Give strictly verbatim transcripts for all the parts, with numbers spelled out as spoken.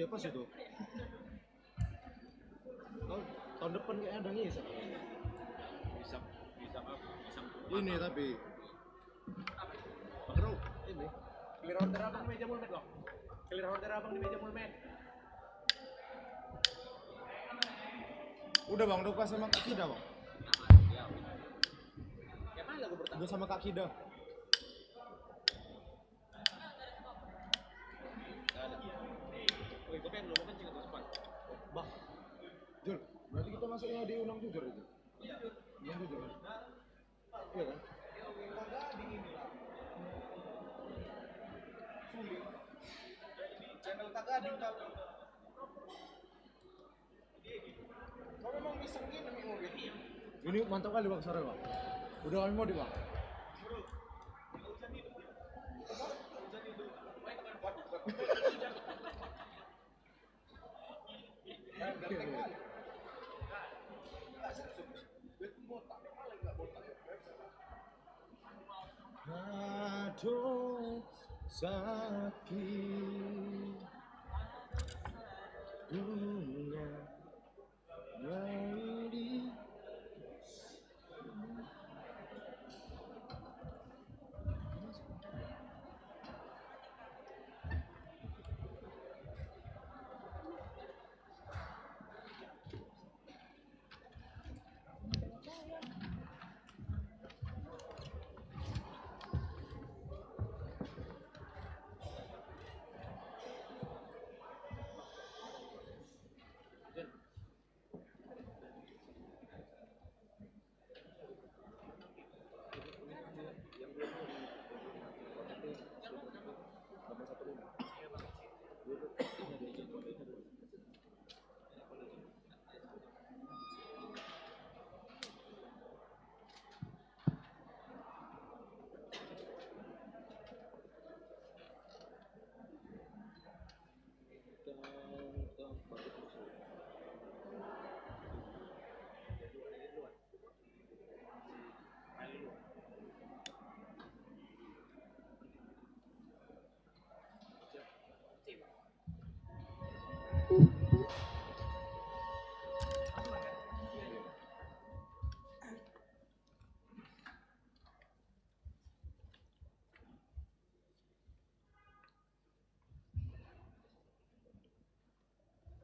Ya, pas itu. Tahun, tahun depan kayaknya ada ngisi. Bisa, bisa apa? Bisa. Ini tapi. Bang Bro, ini. Clear order abang di meja Mulmed, Bang. Clear order abang di meja Mulmed. Udah, Bang, udah kasih sama Kak Kida, Bang. Udah sama Kak Kida. Bah, Jul, berarti kita masuknya di Unang Jujur itu? Unang Jujur, kan? Iya, kan? Channel Tagading kau. Ini mantap kali, Bang, suara, Bang. Udah kami mau di, Bang. Aduh, sakit dunia.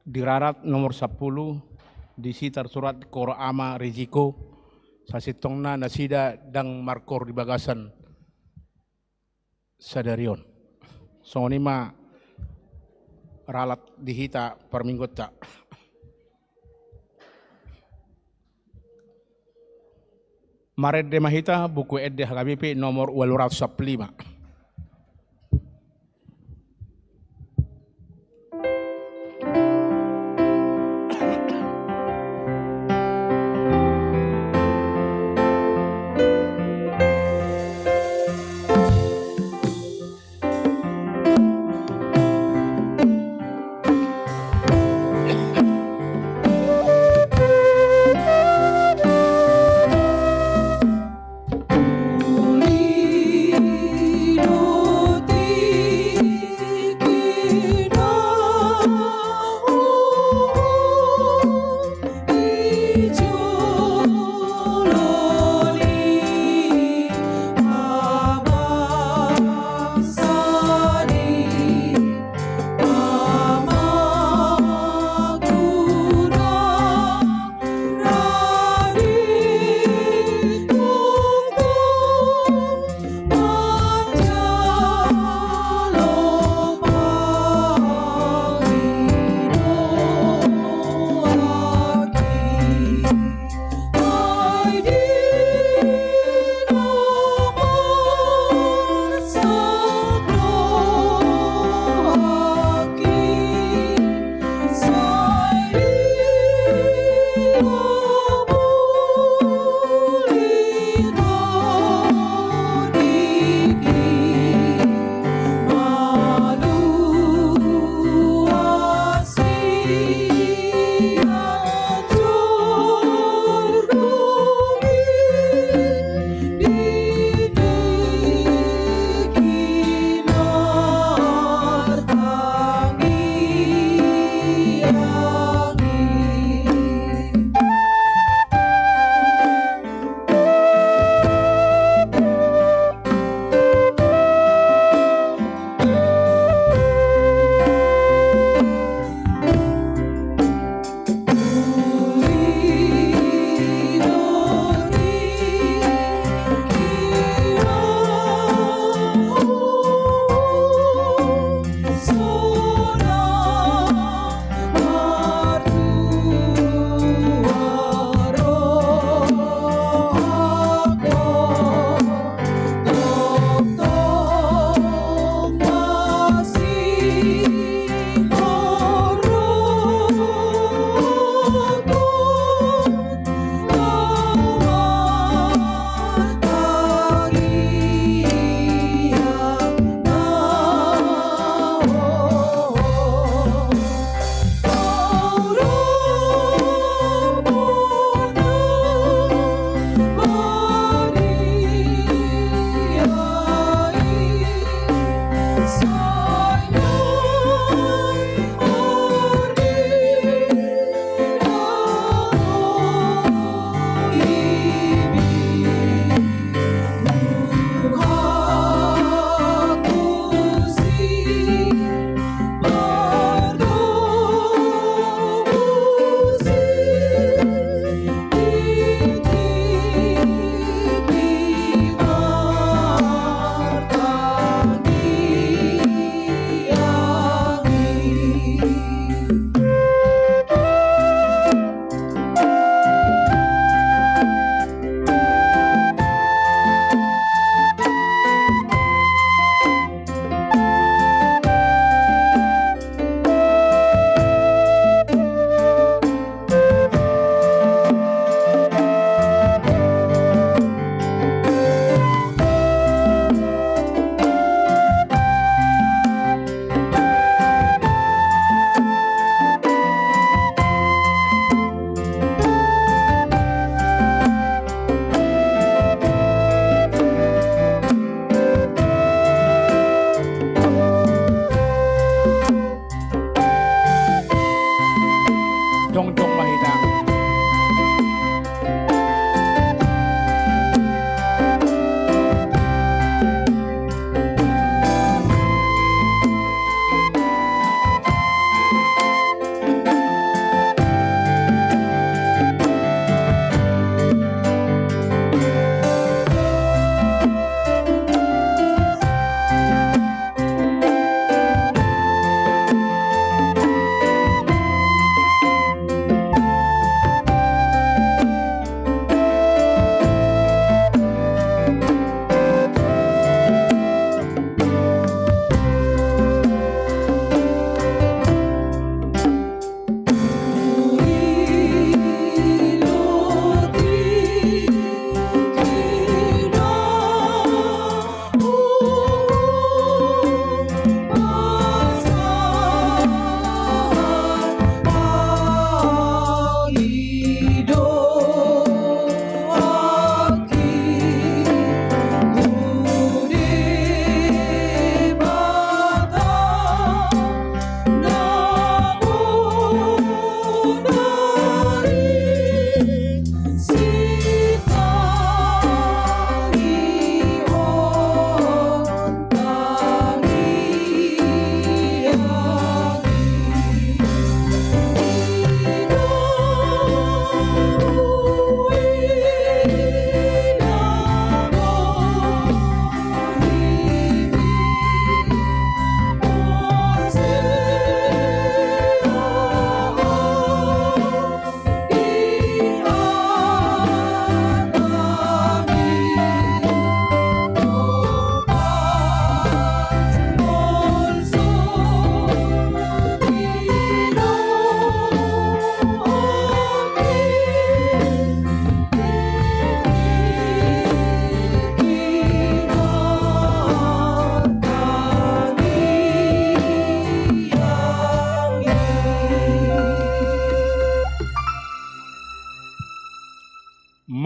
Di rarat nomor sampulu, disi tarsurat Kor Ama Rijiko, sasintongna nasida ndang markor di bagasan sadari on. Songon i ma ralat di hita parmingguonta. Marende ma hita, Buku Ende H K B P nomor ualu ratus sampulu lima.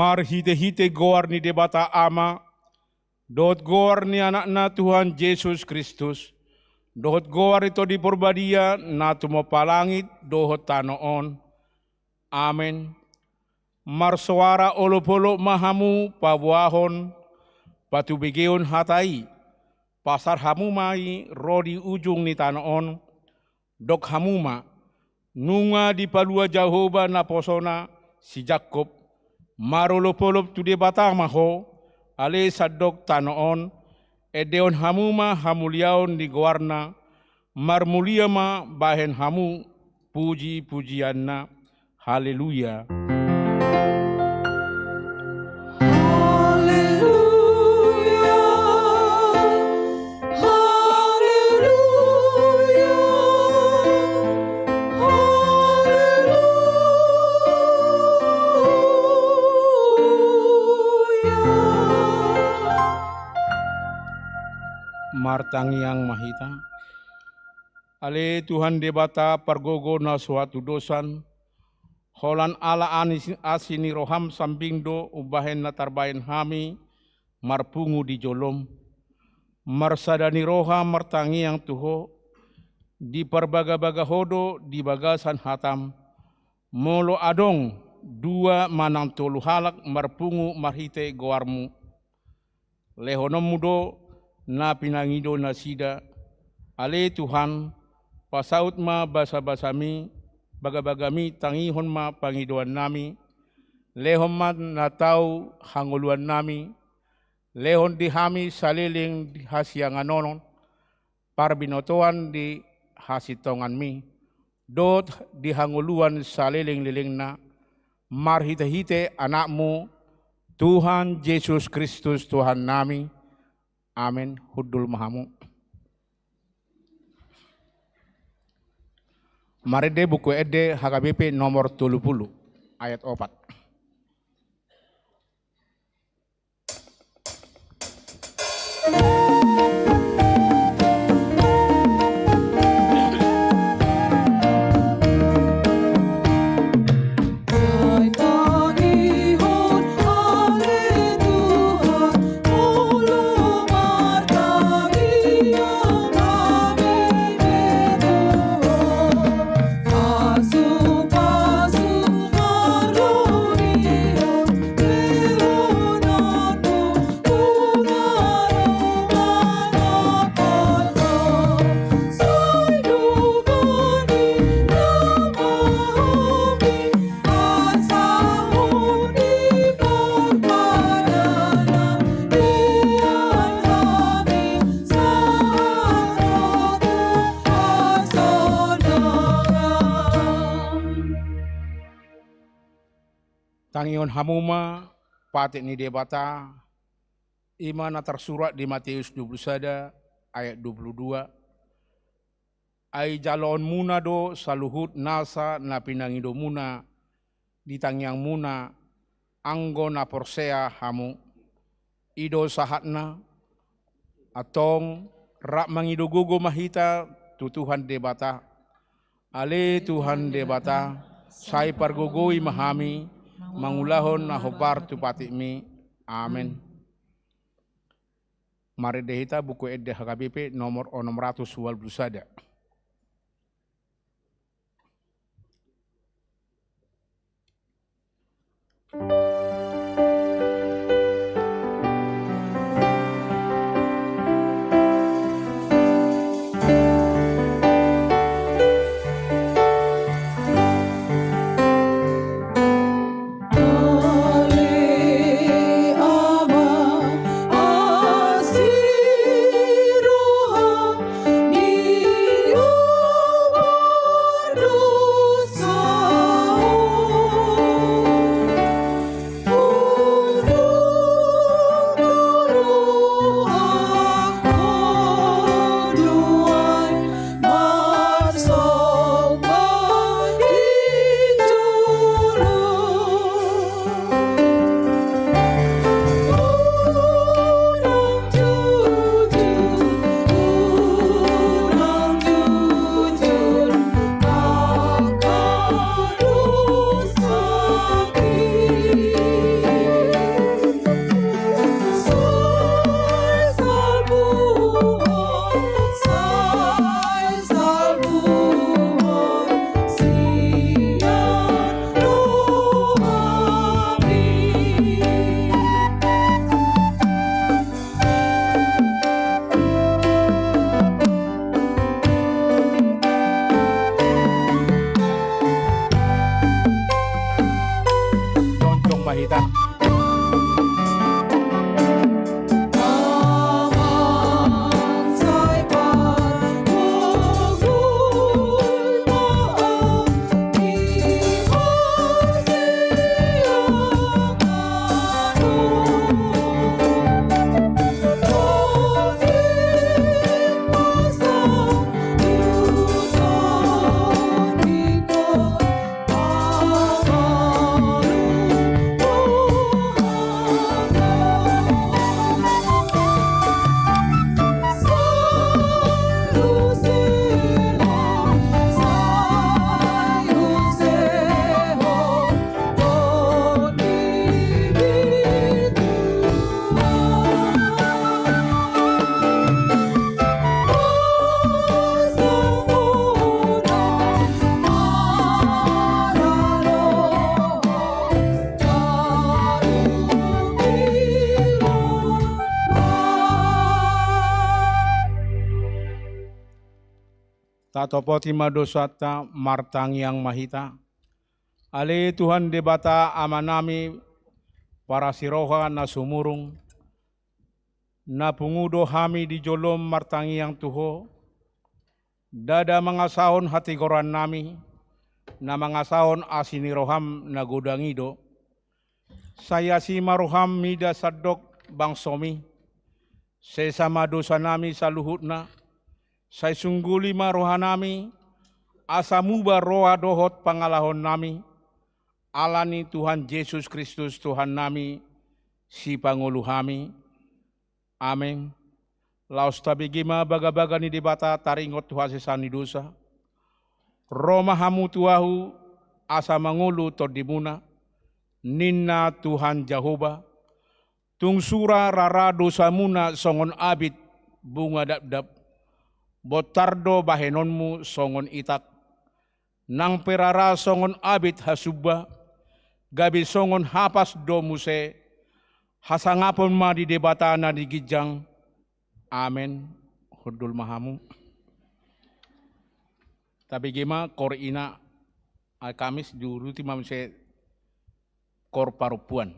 Marhite-hite goar ni Debata Ama, dohot goar ni Anakna Tuhan Jesus Kristus, dohot goar ni Tondi Porbadia na tumompa langit dohot tano on. Amen. Marsoara olop-olop ma hamu paboahon patubegeon hata i, pasar hamu ma i ro di ujung ni tano on, dok hamu ma, nunga dipalua Jahowa naposona si Jakkob, marolop-olop tu Debata ma ho, ale sandok tano on, endehon hamu ma hamuliaon ni goarna, marmulia ma bahen hamu puji-pujianna. Haleluya. Haleluya, haleluya, haleluya. Martangiang ma hita. Ale Tuhan Debata pargogo na so hatudosan, holan ala anis-, asi ni roham sambing do umbahen na tarbahen hami marpungu di jolom. Marsada ni roha martangiang tu ho, diparbaga-baga ho do di bagasan hatam. Molo adong dua manang tolu halak marpungu marhite goarmu, lehononmu do na pinangido nasida. Ale Tuhan, pasaut ma basa-basami, baga-bagami, tangihon ma pangidoannami, lehon ma na tau hangoluannami, lehon di hami saleleng di hasianganon on, parbinotoan di hasintonganmi, dohot di hangoluan saleleng-lelengna, marhite-hite Anakmu, Tuhan Jesus Kristus Tuhannami. Amen. Hundul ma hamu. Marende Buku Ende H K B P nomor tolu pulu, ayat opat. Tangihon hamu ma patik ni Debata, i ma na tarsurat di Mateus dua pulu sada ayat dua pulu dua. Ai jaloonmuna do saluhut nasa na pinangidomuna di tangiangmuna, anggo na porsea hamu. I do sahatna. Antong, rap mangido gogo ma hita tu Tuhan Debata. Ale Tuhan Debata, sai pargogoi ma hami mangulahon na hombar tu patikmi. Amen. Marende hita Buku Ende H K B P nomor onom ratus ualu pulu sada. Tatopoti ma dosanta, martangiang ma hita. Ale Tuhan Debata Amanami, parasiroha na sumurung, na pungu do hami di jolom martangiang tu Ho, ndada mangasahon hatigorannami, na mangasahon asi ni roham na godang i do. Sai asi ma roham mida sandok bangsomi, sesa ma dosanami saluhutna, sai sungguli ma rohanami, asa muba roha dohot pangalahonnami, ala ni Tuhan Jesus Kristus Tuhannami, Sipangolu hami. Amen. Laos tabege ma bagabaga ni Debata taringot tu hasesaan ni dosa. Ro ma hamu tu Ahu, asa mangolu tondimuna, ninna Tuhan Jahowa. Tung sura rara dosamuna songon abit bunga dapdap, bontar do bahenonmu songon itak. Nang pe rara songon abit hasumba, gabe songon hapas do muse, hasangapon ma di Debata na di ginjang. Amen. Hundul ma hamu. Tabege ma koor ina, ai Kamis diuruti ma muse koor parompuan.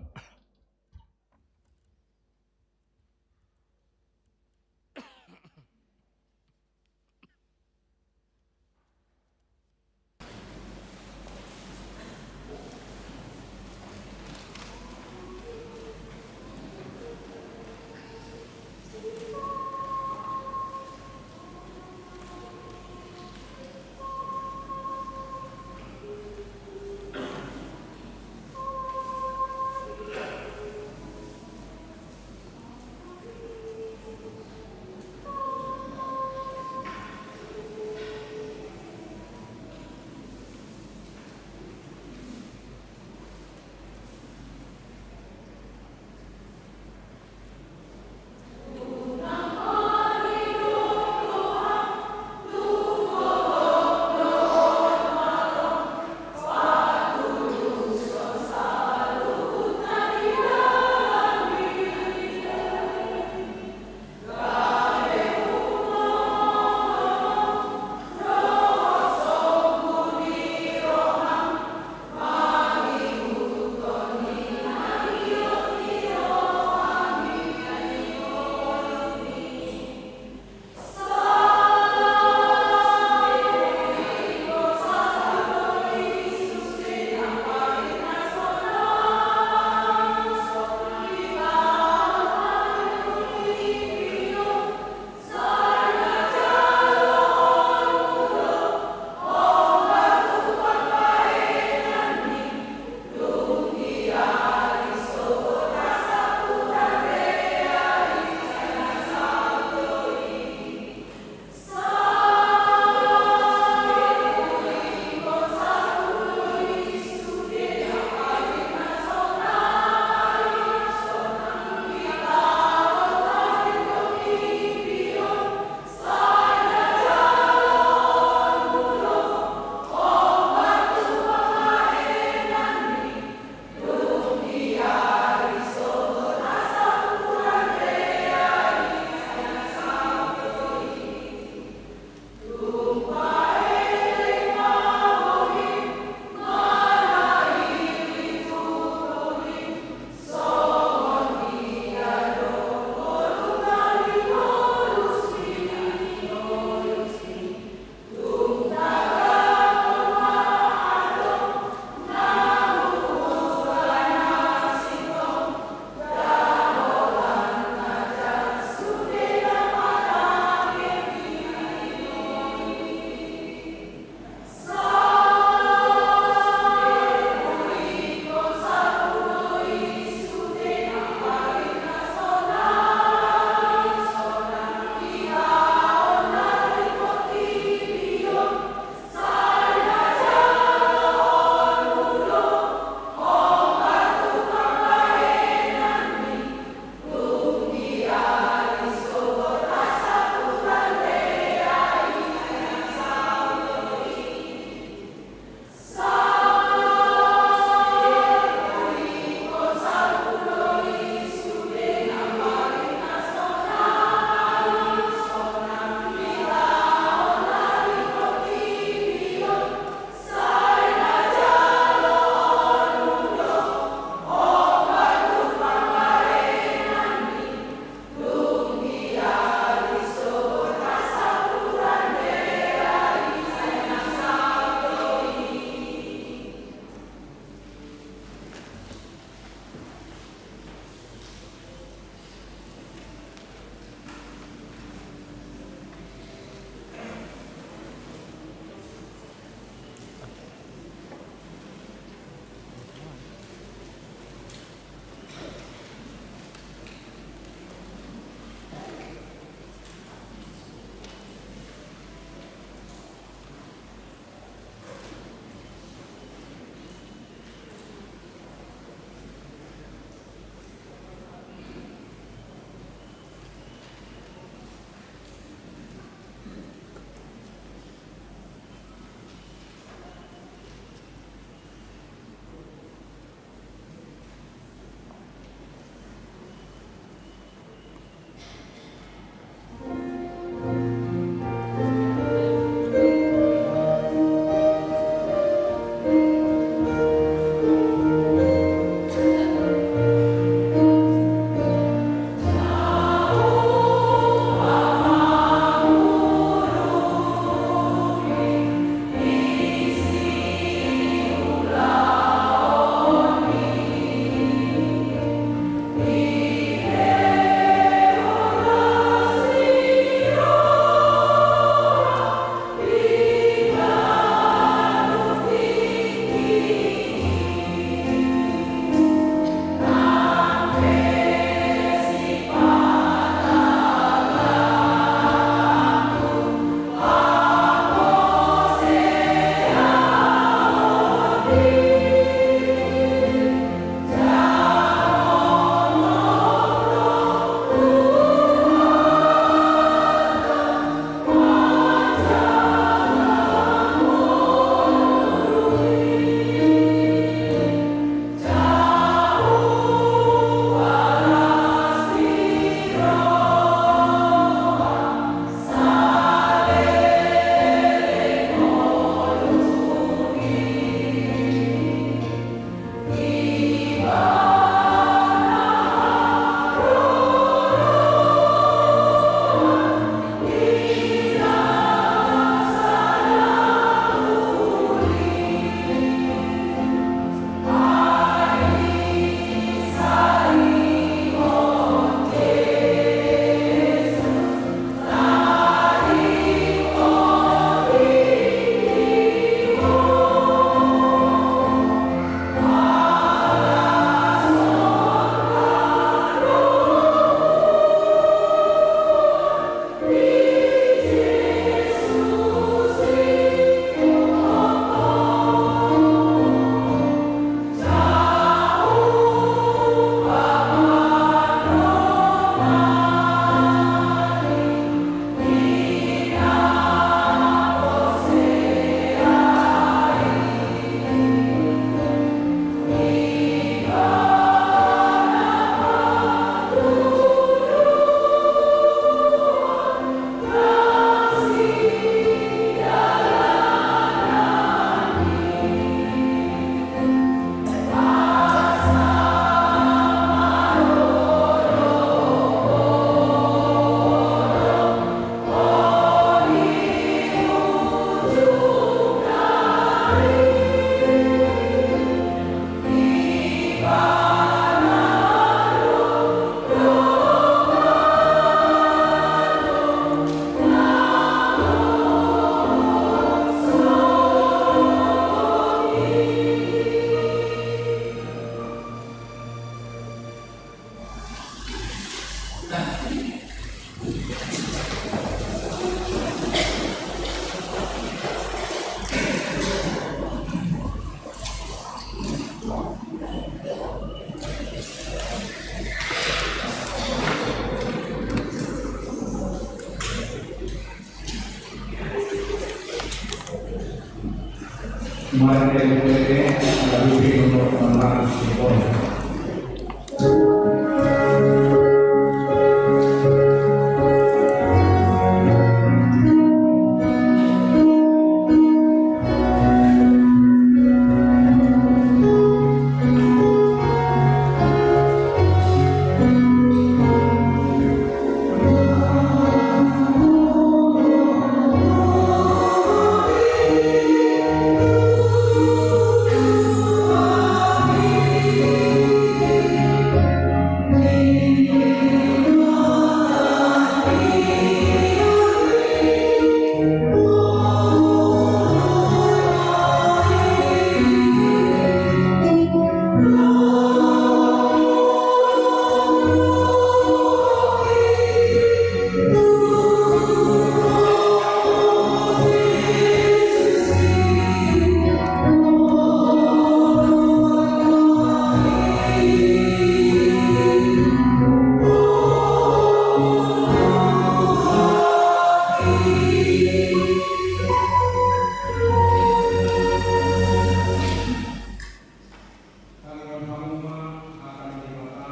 Tangianghon hamu ma hata ni Debata.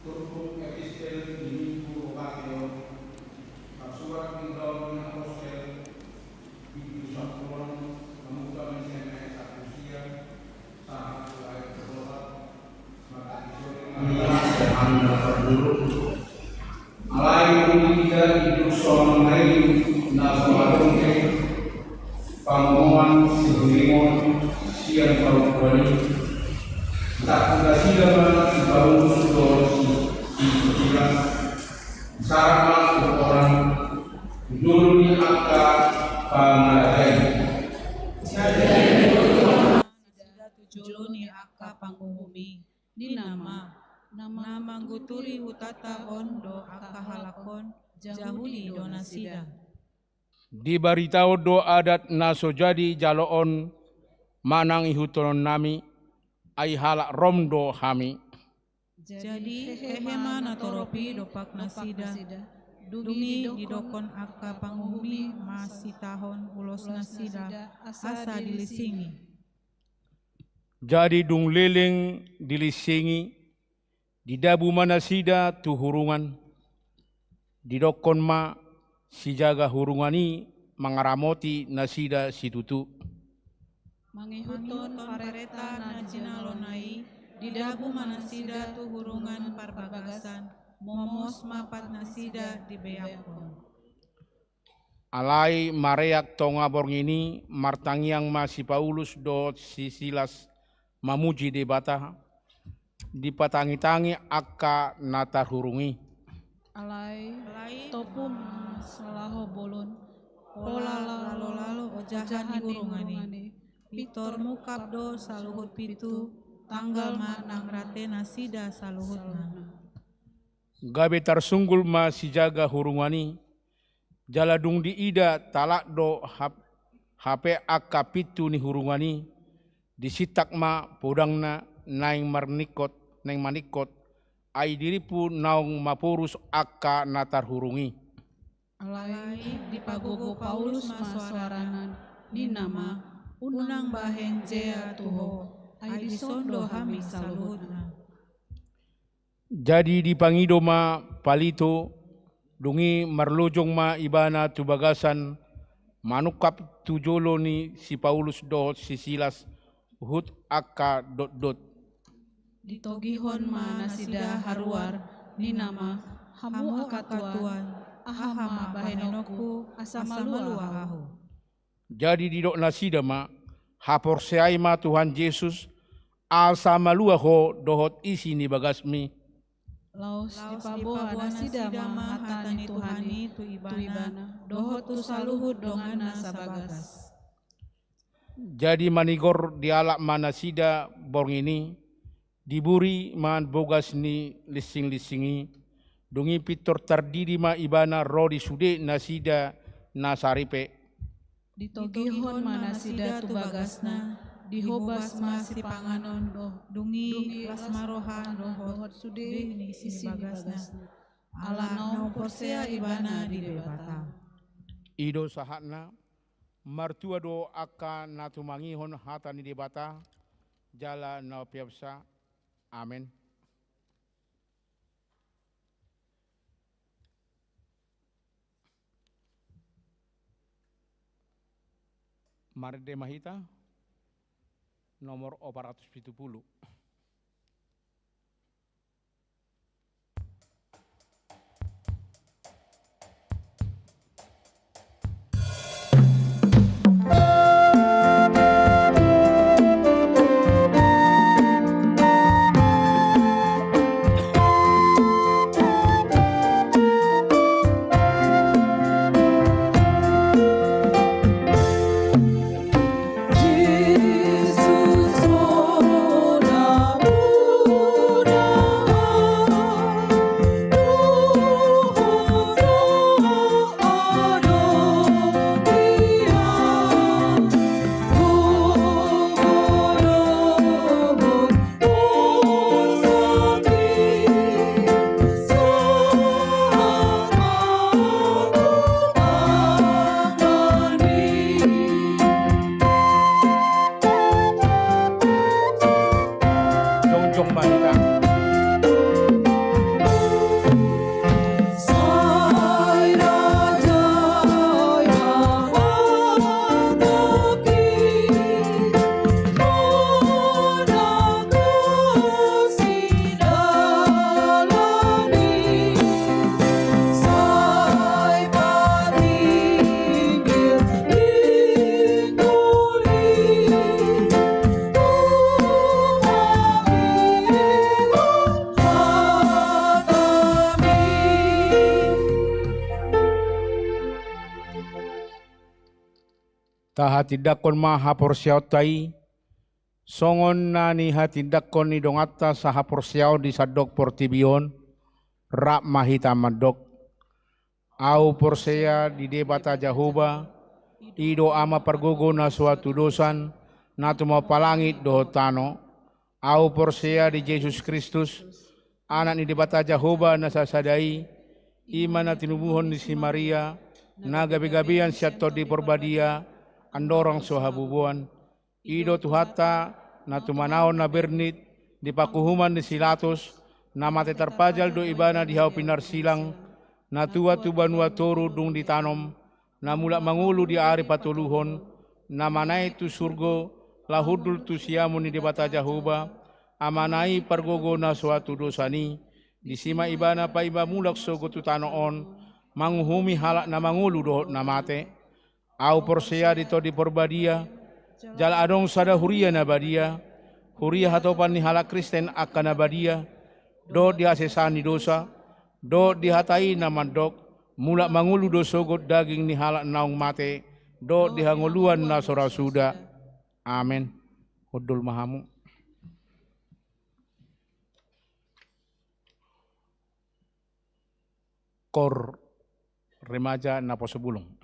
Turpuk epistel di Minggu opat on, tarsurat di Ulaon ni Apostel, bindu sampulu on, mamungka ma sian ayat sampulu sia sahat tu ayat sampulu opat. Martangis ma hami, Tuhan, na tarhurung. Alai dung diida induk sonang na i na so adong be pangomoan sihurimon sian parungkuan i, ditangkup nasida ma si Paulus dohot si, si Silas, sahat ma tu holan tu jolo ni angka pangarajai. Nasida tu jolo ni angka panguhum i. Ninna ma, na mangguturi hutanta on do angka halak on, jahuli do nasida. Dibaritahon do adat na so jadi jaloon manang ihuthononnami, ai halak Rom do hami. Jadi hehe ma natorop i dompak nasida, dung i didokkon angka panguhum i masitahon ulosnasida asa dilisingi. Jadi dung leleng dilinsingi, didabu ma nasida tu hurungan. Didokkon ma sijaga hurungan i mangaramoti nasida situtu. Mangihuthon parenta na jinalona i, didabu ma nasida tu hurungan parbagasan, momos ma pat nasida dibeakkon. Alai mareak tonga borngin i, martangiang ma si Paulus dohot si Silas mamuji Debata, dipatangitangi angka na tarhurung i. Alai tompu ma so laho bolon, pola lalolalo ojahan ni hurungan i. Pintor mungkap do saluhut pitu, tanggal ma nang rate nasida saluhutna. Gabe tarsunggul ma sijaga hurungan i, jala dung diida talak do hap-, hape angka pintu ni hurungan i, disintak ma podangna naeng marningkot, naeng maningkot, ai dirimpu naung maporus angka na tarhurung i. Alai dipagogo Paulus ma soarana, ninna ma, unang bahen jea tu ho, ai dison do hami saluhutna. Jadi dipangido ma palito, dung i marlojong ma ibana tu bagasan, manungkap tu jolo ni si Paulus dohot si Silas, huhut angka dotdot. Ditogihon ma nasida haruar, ninna ma, hamu angka tuan, aha ma bahenonku asa malua ahu? Jadi didok nasida ma, haporseai ma Tuhan Jesus, asa malua ho dohot isi ni bagasmi. Laos dipaboa nasida ma hata ni Tuhan i tu ibana, dohot tu saluhut donganna sabagas. Jadi manigor dialap ma nasida borngin i, diburi ma bogas ni linsinglinsingi, dung i pintor tardidi ma ibana ro di sude nasida na saripe. Ditogihon ma nasida tu bagasna, dihobas ma sipanganon, dung i las ma roha dohot sude isi ni bagasna. Ala naung porsea ibana di Debata. I do sahatna. Martua do angka na tumangihon hata ni Debata jala na umpeopsa. Amen. Marende ma hita, nomor opat ratus pitu pulu. Jongjong ma hita. Tahatindangkon ma haporseaonta i, songon na nihatindangkon ni donganta sahaporseaon di sandok portibi on. Rap ma hita mandok. Ahu porsea di Debata Jahowa, i do Ama pargogo na so hatudosan, na tumompa langit dohot tano. Ahu porsea di Jesus Kristus, Anak ni Debata Jahowa na sasada i, i ma na tinubuhon ni si Maria, na gabegabean sian Tondi Porbadia, andorang so habubuan. I do Tuhanta, na tumanahon na bernit, di panguhuman ni si Latus, na mate tarpajal do ibana di hau pinarsilang, na tua tu banua toru dung ditanom, na mulak mangolu di ari patoluhon, na manaek tu surgo, laho hundul tu siamun ni Debata Jahowa, Amana i pargogo na so hatudosan i, disi ma ibana paima mulak sogot tu tano on, manguhumi halak na mangolu dohot na mate. Ahu porsea di Tondi Porbadia, jala adong sada huria na badia, huria hatopan ni halak Kristen angka na badia, dohot di hasesaan ni dosa, dohot di hata i na mandok, mulak mangolu do sogot daging ni halak naung mate, dohot di hangoluan na so ra suda. Amen. Hundul ma hamu. Koor Remaja Naposobulung.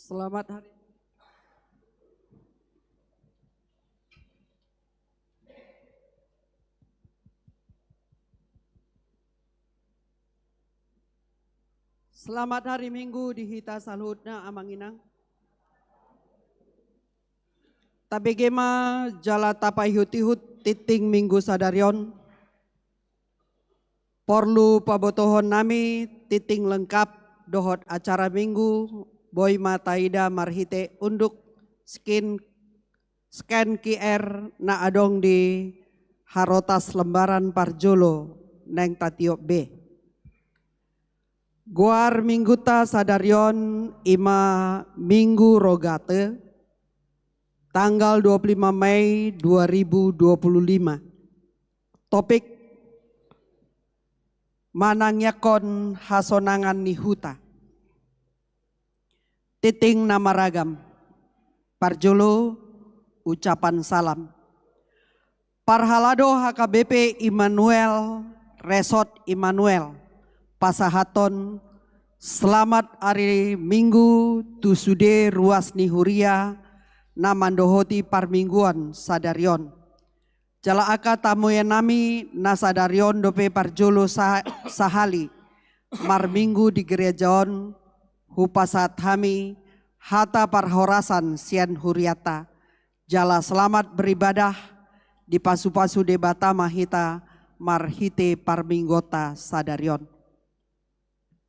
Selamat hari Selamat hari Minggu di hita saluhutna, Amang Inang. Tabege ma jala tapaihut-ihut tinting Minggu sadari on. Porlu pabotohon nami tinting lengkap dohot acara Minggu, boi ma taida marhite unduk scan, scan Q R na adong di harotas lembaran parjolo naeng tatiop be. Goar Mingguta sadari on i ma Minggu Rogate, tanggal dua puluh lima Mei dua ribu dua puluh lima. Topik: Manangiangkon hasonangan ni huta. Tinting na maragam. Parjolo, ucapan salam. Parhalado H K B P Immanuel, Resort Immanuel, pasahathon selamat ari Minggu tu sude ruas ni huria na mandohoti parmingguon sadari on. Jala angka tamuan nami na sadari on dope parjolo sa-, sahali marminggu di gereja on, hupasahat hami hata parhorasan sian huriata. Jala selamat beribadah, dipasu-pasu Debata ma hita marhite parmingguonta sadari on.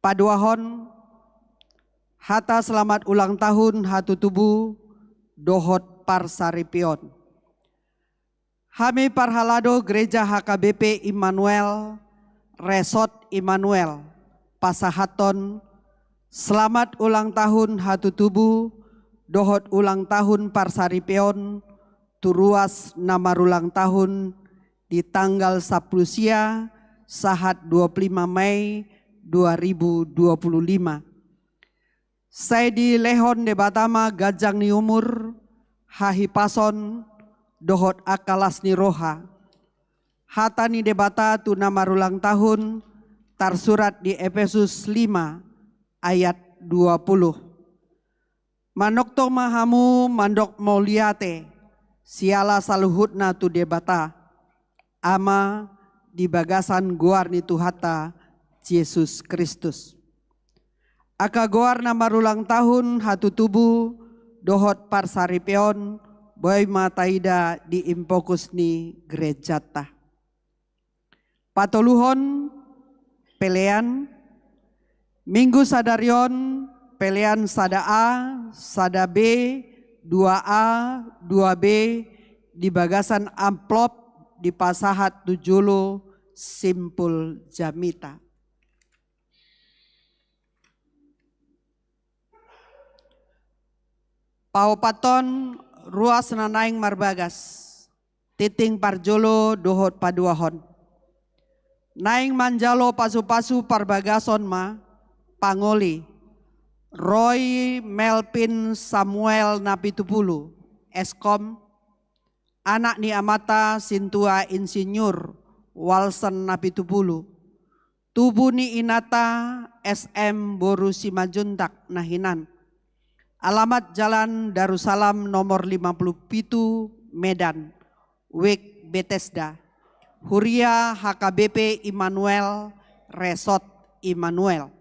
Paduahon, hata selamat ulang tahun hatutubu dohot parsaripeon. Hami parhalado Gereja H K B P Immanuel, Resort Immanuel, pasahathon selamat ulang tahun hatutubu dohot ulang tahun parsaripeon tu ruas na marulang tahun di tanggal sampulu sia sahat dua puluh lima Mei dua ribu dua puluh lima. Sai dilehon Debata ma ganjang ni umur, hahipason, dohot angka las ni roha. Hata ni Debata tu na marulang tahun tarsurat di Epesus lima ayat dua puluh. Manongtong ma hamu mandok mauliate siala saluhutna tu Debata, Ama, di bagasan goar ni Tuhanta Jesus Kristus. Angka goar na marulang tahun hatutubu dohot parsaripeon boi ma taida di impokus ni gerejanta. Patoluhon, pelean. Minggu sadari on, pelean sada A, sada B, dua A, dua B, di bagasan amplop dipasahat tu jolo simpul jamita. Paopathon, ruas na naeng marbagas. Tinting parjolo dohot paduahon. Naeng manjalo pasu-pasu parbagason ma pangoli Roy Melvin Samuel Napitupulu, S Kom, anak ni amanta Sintua Insinyur Walsen Napitupulu, tubu ni inanta S M boru Simanjuntak na hinan. Alamat Jalan Darussalam nomor lima puluh pitu, Medan, Wijk Betesda. Huria H K B P Immanuel, Resort Immanuel.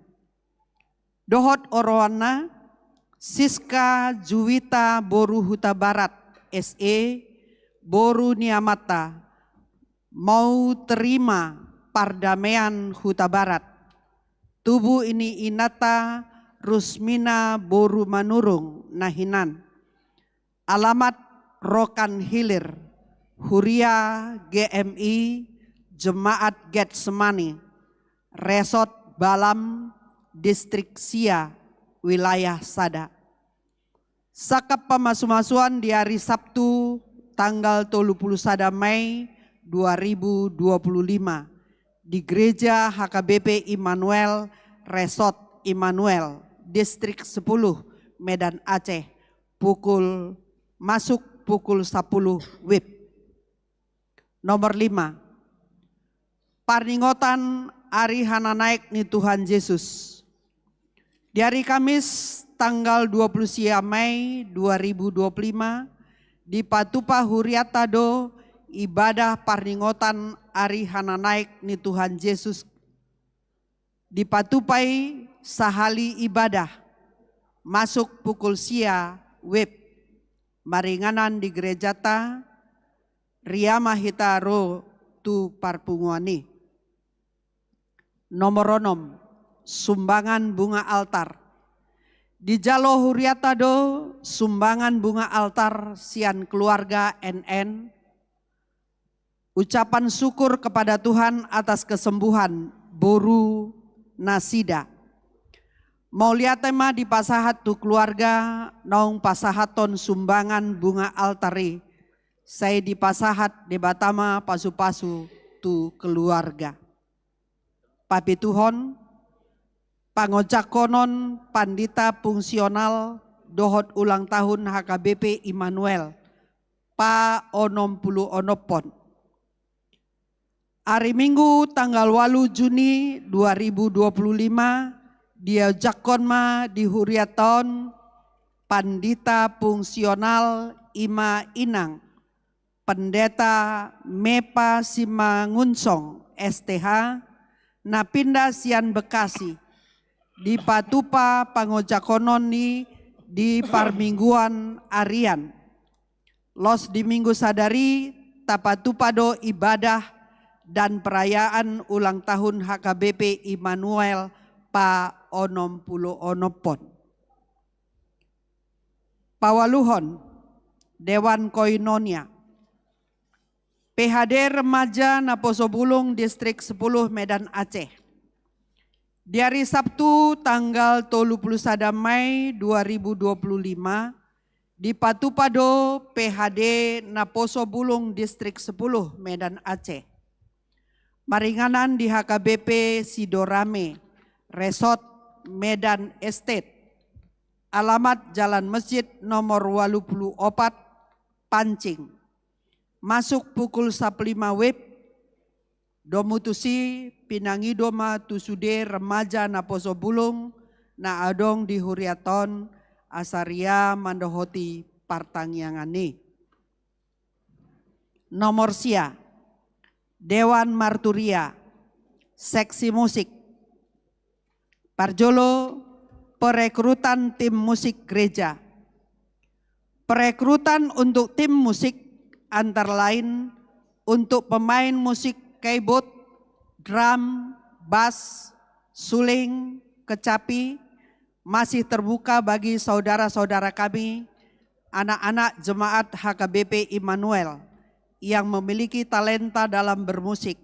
Dohot oroanna, Siska Juwita boru Hutabarat, S E, boru ni amanta, mau terima pardamean Hutabarat. Tubu ni inanta Rusmina boru Manurung na hinan. Alamat Rokan Hilir, Huria G M I, Jemaat Getsemani, Resort Balam, Distrik sia, Wilayah sada. Sangkap pamasumasuon di ari Sabtu tanggal tolu pulu sada Mei dua ribu dua pulu lima di Gereja H K B P Immanuel, Resort Immanuel, Distrik sepuluh, Medan Aceh, pukul, masuk pukul sapuluh WIB. Nomor lima, parningotan ari hananaek ni Tuhan Jesus. Di ari Kamis tanggal dua puluh sia Mei dua ribu dua puluh lima, dipatupa hurianta do ibadah parningotan ari hananaek ni Tuhan Jesus. Dipatupa i sahali ibadah, masuk pukul sia wib, maringanan di gerejata, ria ma hita ro tu parpunguan i. Nomor onom, sumbangan bunga altar. Dijalo hurianta do sumbangan bunga altar sian keluarga N N. Ucapan syukur kepada Tuhan atas kesembuhan boru nasida. Mauliate ma dipasahat tu keluarga naung pasahathon sumbangan bunga altar i, sai dipasahat Debata ma pasupasu tu keluarga. Papituhon, pangojakonon pandita fungsional dohot ulang tahun H K B P Immanuel, pa onom pulu onompon. Ari Minggu tanggal walu Juni dua ribu dua puluh lima, diojakkon ma di hurianta on pandita fungsional i ma inang Pendeta Mepa Simangunsong, S T H, na pinda sian Bekasi, dipatupa pangojakonon i di parmingguan arian. Los di Minggu sadari, tapatupa do ibadah dan perayaan ulang tahun H K B P Immanuel pa onom pulu onompon. Paualuhon, Dewan Koinonia. P H D Remaja Naposo Bulung Distrik sepuluh Medan Aceh. Di ari Sabtu tanggal tolu pulu sada Mei dua ribu dua puluh lima, dipatupa do P H D Naposo Bulung Distrik sepuluh Medan Aceh. Maringanan di H K B P Sidorame, Resort Medan Estate. Alamat Jalan Masjid nomor walu pulu opat, Pancing. Masuk pukul sampulu lima wib, domu tusi pinangido ma tu sude remaja Naposo Bulung na adong di hurianta on asa ria mandohoti partangiangan i. Nomor sia, Dewan Marturia, seksi musik. Parjolo, perekrutan tim musik gereja. Perekrutan untuk tim musik antara lain untuk pemain musik keyboard, drum, bass, suling, kecapi, masih terbuka bagi saudara-saudara kami, anak-anak jemaat H K B P Immanuel yang memiliki talenta dalam bermusik,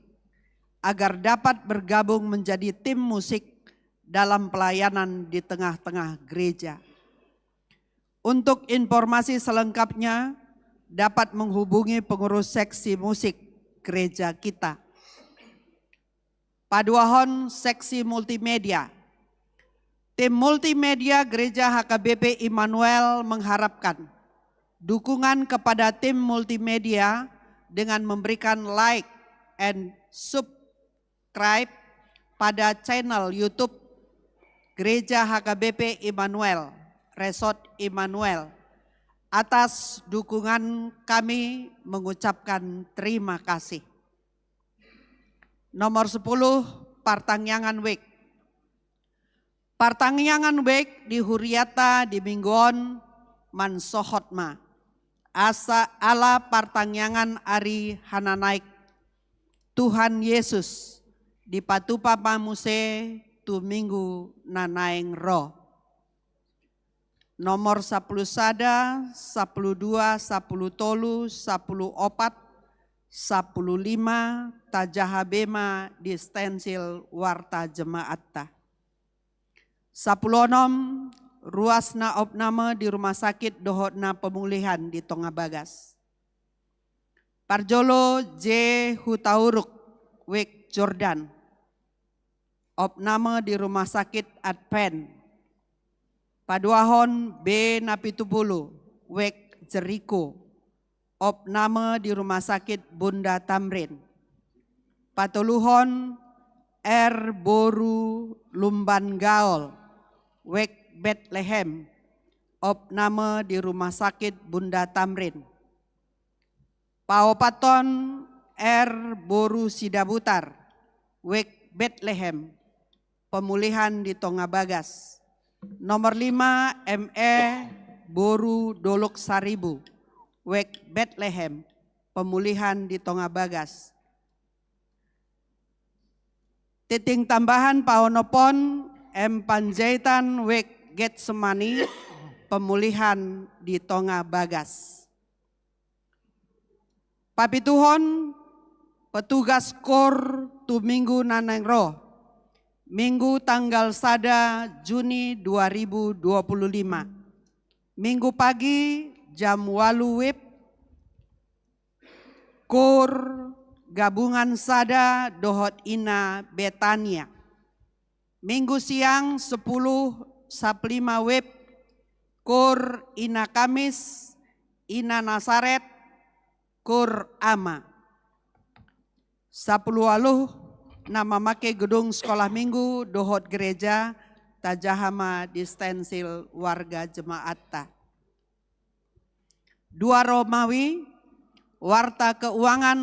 agar dapat bergabung menjadi tim musik dalam pelayanan di tengah-tengah gereja. Untuk informasi selengkapnya, dapat menghubungi pengurus seksi musik gereja kita. Paduahon, seksi multimedia. Tim multimedia Gereja H K B P Immanuel mengharapkan dukungan kepada tim multimedia dengan memberikan like and subscribe pada channel YouTube Gereja H K B P Immanuel, Resort Immanuel. Atas dukungan kami mengucapkan terima kasih. Nomor sepuluh, partangiangan wijk. Partangiangan wijk di hurianta di Minggu on mansohot ma. Asa ala partangiangan ari hananaek Tuhan Yesus dipatupa ma muse tu Minggu na naeng ro. Nomor sampulu sada, sampulu dua, sampulu tolu, sampulu opat, sampulu lima, tajaha be ma di stensil warta jemaatta. Sampulu onom, ruas na opname di rumah sakit dohot na pemulihan di Tonga Bagas. Parjolo J Hutauruk, wijk Jordan. Opname di rumah sakit Advent. Paduahon B Napitupulu, wijk Jeriko. Opname di rumah sakit Bunda Tamrin. Patoluhon R Boru Lumban Gaol. wijk Betlehem, opname di Rumah Sakit Bunda Tamrin. Paopathon R boru Sidabutar, wijk Betlehem, pemulihan di tonga bagas. Nomor lima, M E boru Dolok Saribu, wijk Betlehem, pemulihan di tonga bagas. Titik tambahan paonomhon M Panjaitan, wijk Getsemani, pemulihan di tonga bagas. Papituhon, petugas KOR tu minggu na naeng ro. Minggu tanggal sada Juni dua ribu dua puluh lima. Minggu pagi jam ualu WIB, KOR Gabungan Sada dohot Ina Betania. Minggu siang sepuluh Saplima WIB, KOR Ina Kamis, Ina Nasaret, KOR Ama. Sapuluh ualu na mamake gedung sekolah minggu dohot gereja, tajaha ma di stensil warga jemaatta. Dua Romawi, warta keuangan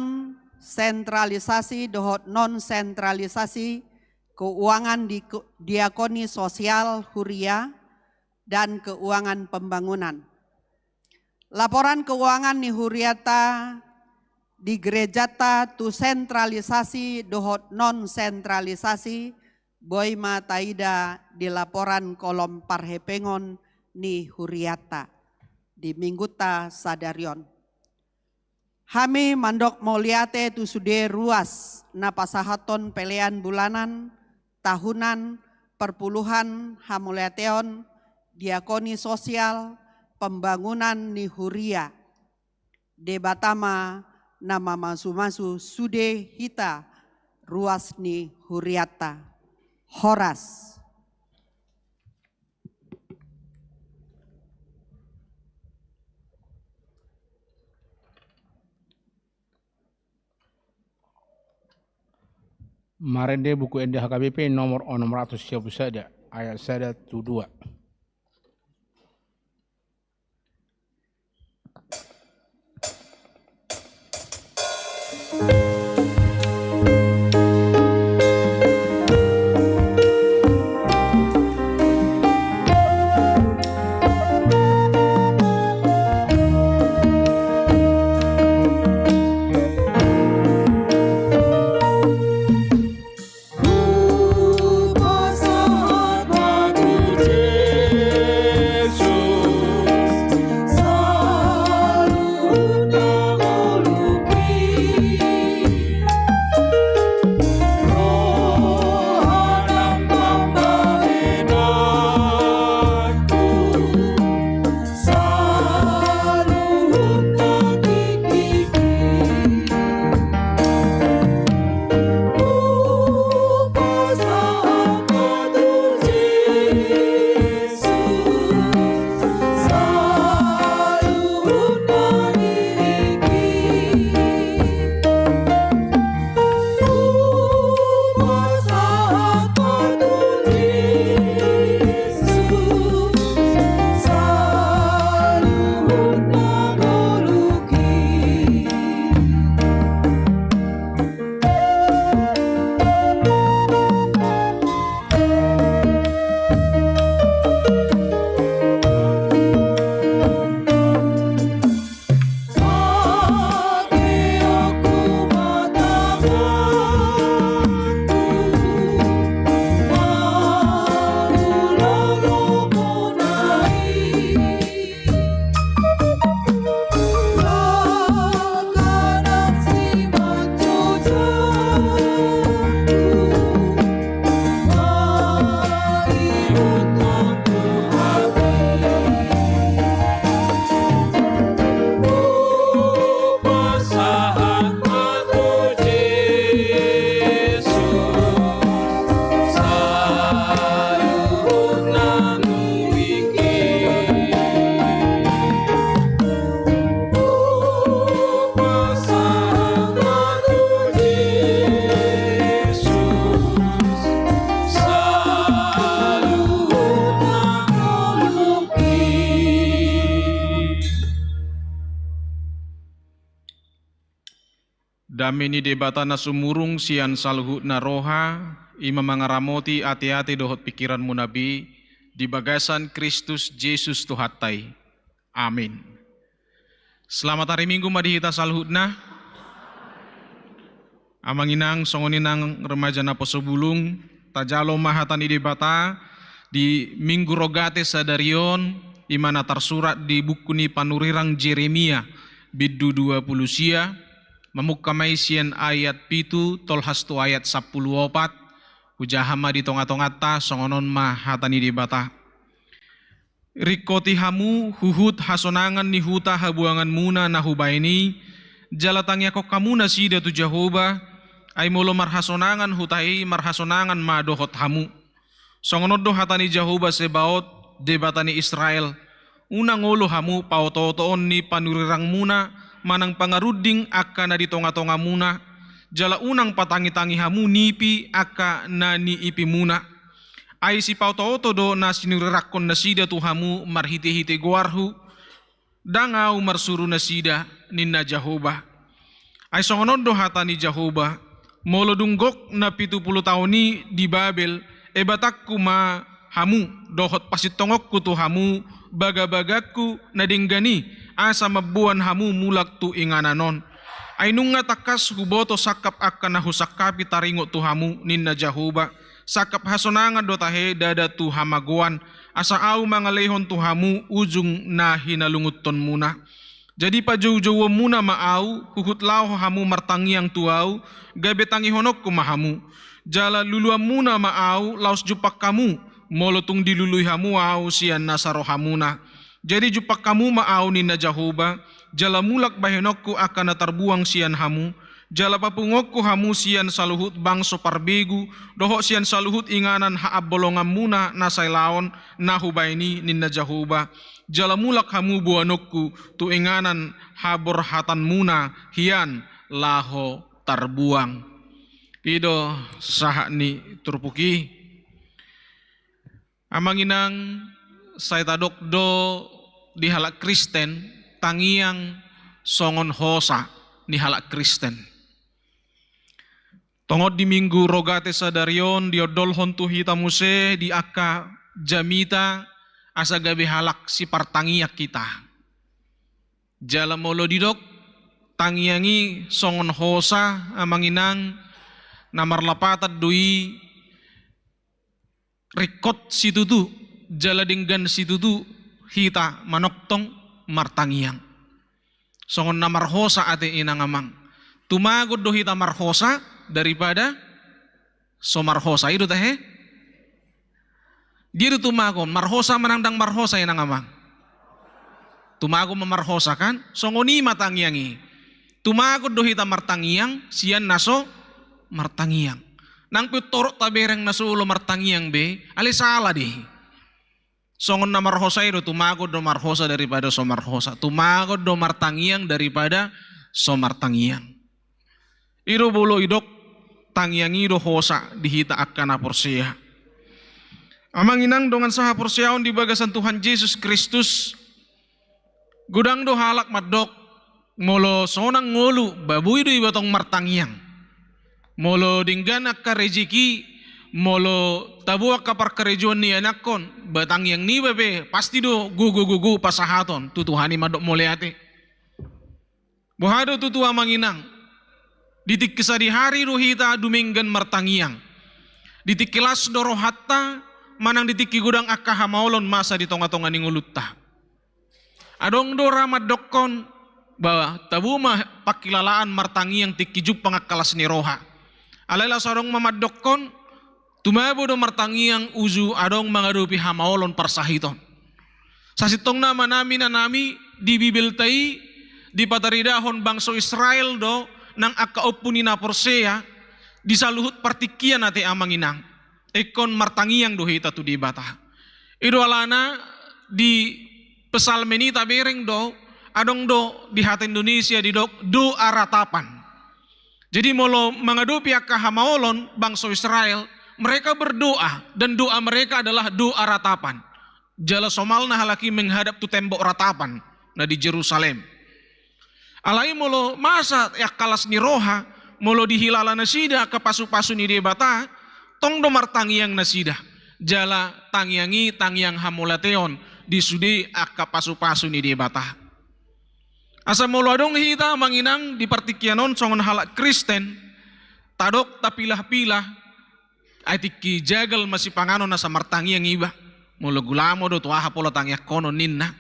sentralisasi dohot non sentralisasi keuangan di diakoni sosial huria dan keuangan pembangunan. Laporan keuangan ni huriata di gerejata tu sentralisasi dohot non sentralisasi boi ma taida di laporan kolom parhepengon ni huriata di mingguta sadari on. Hami mandok mauliate tu sude ruas na pasahathon pelean bulanan, tahunan, perpuluhan, hamauliateon, diakoni sosial, pembangunan ni huria. Debata ma na mamasumasu sude hita ruas ni huriata. Horas. Marende Buku Ende H K B P nomor onom ratus sia puluh sada, ayat sada tu dua. Dame ni Debata na sumurung sian saluhutna roha, i ma mangaramoti ateate dohot pingkiranmuna be, di bagasan Kristus Jesus Tuhanta i. Amin. Selamat hari Minggu ma di hita saluhutna. Amang inang, songon i nang remaja naposobulung, tajalo ma hata ni Debata di Minggu Rogate sadari on, i ma na tarsurat di buku ni panurirang Jeremia, bindu dua pulu sia, mamungka ma i sian ayat pitu tolhas tu ayat sampulu opat. Hujaha ma di tongatonganta, songon on ma hata ni Debata. Ringkoti hamu huhut hasonangan ni huta habuanganmuna na hubahen i, jala tangiangkon hamu nasida tu Jahowa, ai molo marhasonangan huta i, marhasonangan ma dohot hamu. Songon on do hata ni Jahowa Sebaot, Debata ni Israel: Unang olo hamu paotootoon ni panurirangmuna manang pangarunding angka na di tongatongamuna, jala unang patangitangi hamu nipi angka na niipimuna. Ai sipaotooto do na sinurirangkon nasida tu hamu marhitehite goarhu, ndang ahu marsuru nasida, ninna Jahowa. Ai songon on do hata ni Jahowa: Molo dung gok na pitu pulu taon i di Babel, ebatanku ma hamu, dohot pasintongonku tu hamu bagabagangku na denggan i, asa mamboan hamu mulak tu inganan on. Ai nunga tangkas huboto sangkap angka na husangkapi taringot tu hamu, ninna Jahowa. Sangkap hasonangan do tahe, ndada tu hamagoan, asa ahu mangalehon tu hamu ujung na hinalungunhonmuna. Jadi pajoujouonmuna ma ahu, huhut laho hamu martangiang tu ahu, gabe tangihononku ma hamu. Jala luluanmuna ma ahu, laos jumpang hamu, molo tung dilului hamu ahu sian nasa rohamuna. Jadi jumpang hamu ma ahu, ninna Jahowa, jala mulak bahenonku angka na tarbuang sian hamu, jala papunguonku hamu sian saluhut bangso parbegu, dohot sian saluhut inganan haambolonganmuna na sailaon na hubahen i, ninna Jahowa, jala mulak hamu boanonku tu inganan haborhatanmuna hian laho tarbuang. I do sahat ni turpuk i. Amang inang, sai tadok do di halak Kristen, tangiang songon hosa ni halak Kristen. Tongon di Minggu Rogate sadari on diondolhon tu hita muse di angka jamita, asa gabe halak sipartangiang hita. Jala molo didok tangiang i songon hosa, amang inang, na marlapatan do i ringkot situtu, jala denggan situtu hita manongtong martangiang. Songon na marhosa ate, inang amang. Tumagon do hita marhosa daripada so marhosa, i do tahe? Dia do tumagon, marhosa manang ndang marhosa, inang amang? Tumagon ma marhosa, kan? Songon i ma tangiang i. Tumagon do hita martangiang sian na so martangiang. Nang pe torop tabereng na so olo martangiang be, alai sala do i. Songon na marhosa i do, tumagon do marhosa daripada so marhosa. Tumagon do martangiang daripada so martangiang. I do molo didok tangiang i do hosa di hita angka na porsea. Amang inang dongan sahaporseaon di bagasan Tuhan Jesus Kristus, godang do halak mandok, molo sonang ngolu, ba boi do iba tong martangiang. Molo denggan angka rejeki, molo tabo angka parkarejoan ni anakkon, ba tangiang niba pe pasti do gogo-gogo pasahaton tu Tuhan i, mandok mauliate. Boha do tutu, amang inang? Di tingki sadihari do hita dumenggan martangiang. Di tingki las do rohanta, manang di tingki godang angka hamaolon masa di tongatonga ni ngolunta. Adong do ra mandokkon, ba tabo ma pangkilalaan martangiang tingki jumpang angka las ni roha. Alai laos adong ma mandokkon, tumabo do martangiang uju adong mangadopi hamaolon parsahiton. Sasintongna, amanami, inanami, di Bibelta i dipataridahon bangso Israel do nang angka ompu ni na porsea di saluhut partingkian ate, amang inang. Ingkon martangiang do hita tu Debata. I do alana di Psalmen i tabereng do, adong do di hata Indonesia didok doa ratapan. Jadi molo mangadopi angka hamaolon bangso Israel, mereka berdoa, dan doa mereka adalah doa ratapan. Jala somalna halak i menghadap tu tembok ratapan na di Jerusalem. Alai molo masa angka las ni roha, Molo dihilala nasida angka pasu-pasu ni Debata, tong do martangiang nasida. Jala tangiang i tangiang hamauliateon di sude angka pasu-pasu ni Debata. Asa molo adong hita, amang inang, di partingkian on songon halak Kristen, tadok tapilah-pilah, ai tingki jagal ma sipanganon asa martangiang iba. Molo gulamo do, tu aha pola tangiangkonon, ninna.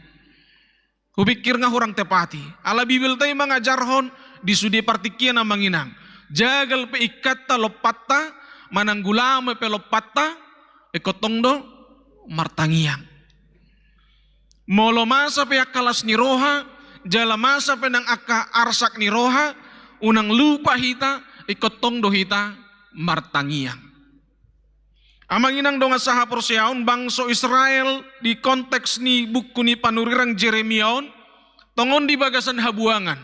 Hupikir nga hurang tepat i. Ala Bibelta i mangajarhon di sude partingkian, amang inang, jagal pe ingkanta, lompatta, manang gulamo pe lompatta, ingkon tong do martangiang. Molo masa pe angka las ni roha, jala masa pe nang angka arsak ni roha, unang lupa hita, ingkon tong do hita martangiang. Amang inang dongan sahaporseaon, bangso Israel di konteks ni buku ni panurirang Jeremia on, tongon di bagasan habuangan.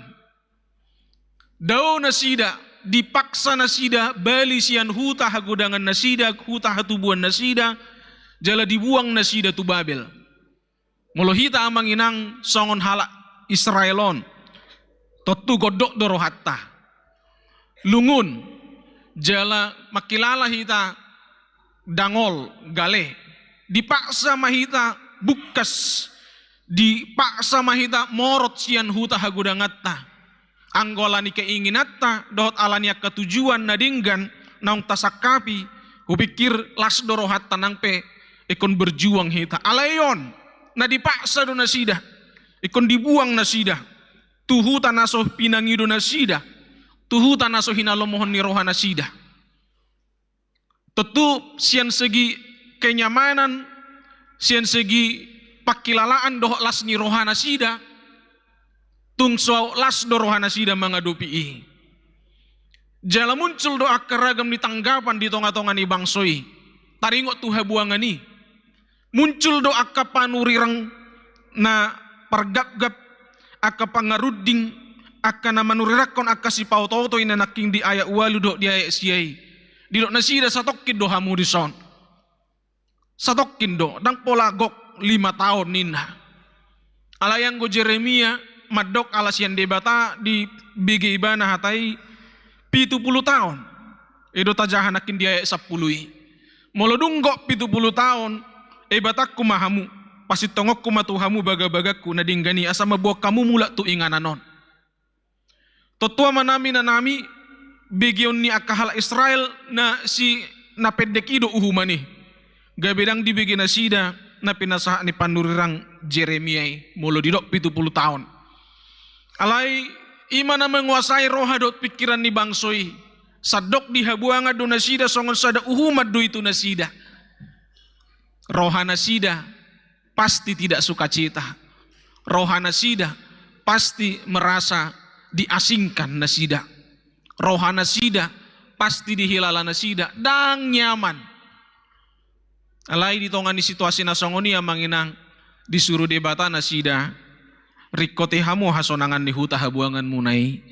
Dao nasida, dipaksa nasida bali sian huta hagodangan nasida, huta hatubuan nasida, jala dibuang nasida tu Babel. Molo hita, amang inang, songon halak Israel on, tontu gondok do rohanta. Lungun, jala mangkilala hita dangol, gale. Dipaksa ma hita bungkas, dipaksa ma hita morot sian huta hagodanganta. Anggo ala ni keinginanta dohot ala ni angka tujuan na denggan naung tasangkapi, hupikir las do rohanta nang pe ingkon berjuang hita. Alai on, na dipaksa do nasida, ingkon dibuang nasida tu huta na so pinangido nasida, tu huta na so hinalomohon ni roha nasida. Tontu sian segi kenyamanan, sian segi pangkilalaan dohot las ni roha nasida, tung so las do roha nasida mangadopi i. Jala muncul do angka ragam ni tanggapan di tonga-tonga ni bangso i. Taringot tu habuangan i, muncul do angka panurirang na pargapgap, angka pangarunding, angka na manurirangkon angka sipaoto-oto i na nangkin di ayat ualu dohot di ayat sia i. Didok nasida, satongkin do hamu dison. Satongkin do, ndang pola gok lima taon, ninna. Alai anggo Jeremia mandok ala sian Debata dibege ibana hata i pitu pulu taon. I do tajaha nangkin di ayat sampulu i. Molo dung gok pitu pulu taon, e Batangku ma hamu, pasintongonku ma tu hamu bagabagangku na denggan i, asa mamboan hamu mulak tu inganan on. Tontu amanami, inanami, begeon ni angka halak Israel na si na pendek i do uhuman i. Gabe ndang dibege nasida na pinasahat ni panurirang Jeremia i molo didok pitu pulu taon. Alai i ma na manguasai roha dohot pingkiran ni bangso i. Sandok di habuangan do nasida, songon sada uhuman do i tu nasida. Roha nasida pasti tidak sukacita. Roha nasida pasti merasa diasingkan nasida. Roha nasida pasti dihilala nasida ndang nyaman. Alai di tonga ni situasi na songon i, amang inang, disuru Debata nasida, ringkoti hamu hasonangan ni huta habuanganmuna i,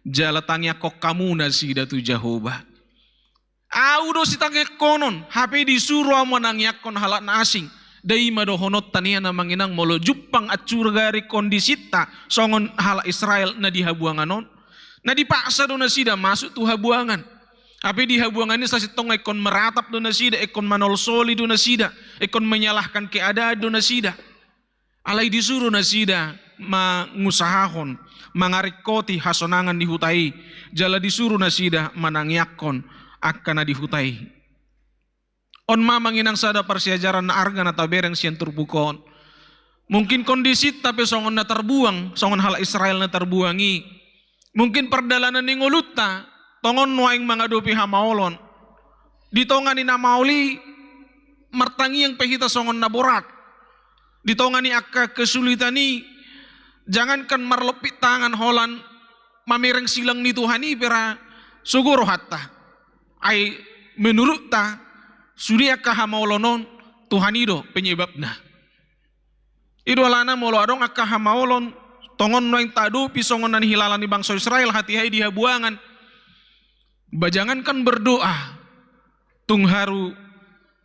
jala tangiangkon hamu nasida tu Jahowa. Ahu do sitangiangkonon, hape disuru ahu manangiangkon halak na asing. Nda i ma dohononta nian, amang inang, molo jumpang ancuran gari kondisinta songon halak Israel na di habuangan on. Na dipaksa do nasida masuk tu habuangan. Hape di habuangan i sasintongna ingkon meratap do nasida, ingkon manolsoli do nasida, ingkon menyalahkan keadaan do nasida. Alai disuru nasida mangusahahon, mangaringkoti hasonangan ni huta i, jala disuru nasida manangiangkon angka na di huta i. On ma, amang inang, sada parsiajaran na arga na tabereng sian turpuk on. Mungkin kondisinta pe songon na tarbuang, songon halak Israel na tarbuang i. Mungkin pardalanan ni ngolunta tongon nuaeng mangadopi hamaolon. Di tonga ni na maol i martangiang pe hita songon na borat. Di tonga ni angka kesulitan i, jangankan marlompit tangan holan mamereng silang ni Tuhan i pe ra sogo rohanta. Ai menurutta, sude angka hamaolon on Tuhan i do penyebabna. I do alana molo adong angka hamaolon tongon nuaeng taadopi songon na nihilala ni bangso Israel hatiha i di habuangan, ba jangankan berdoa, tung haru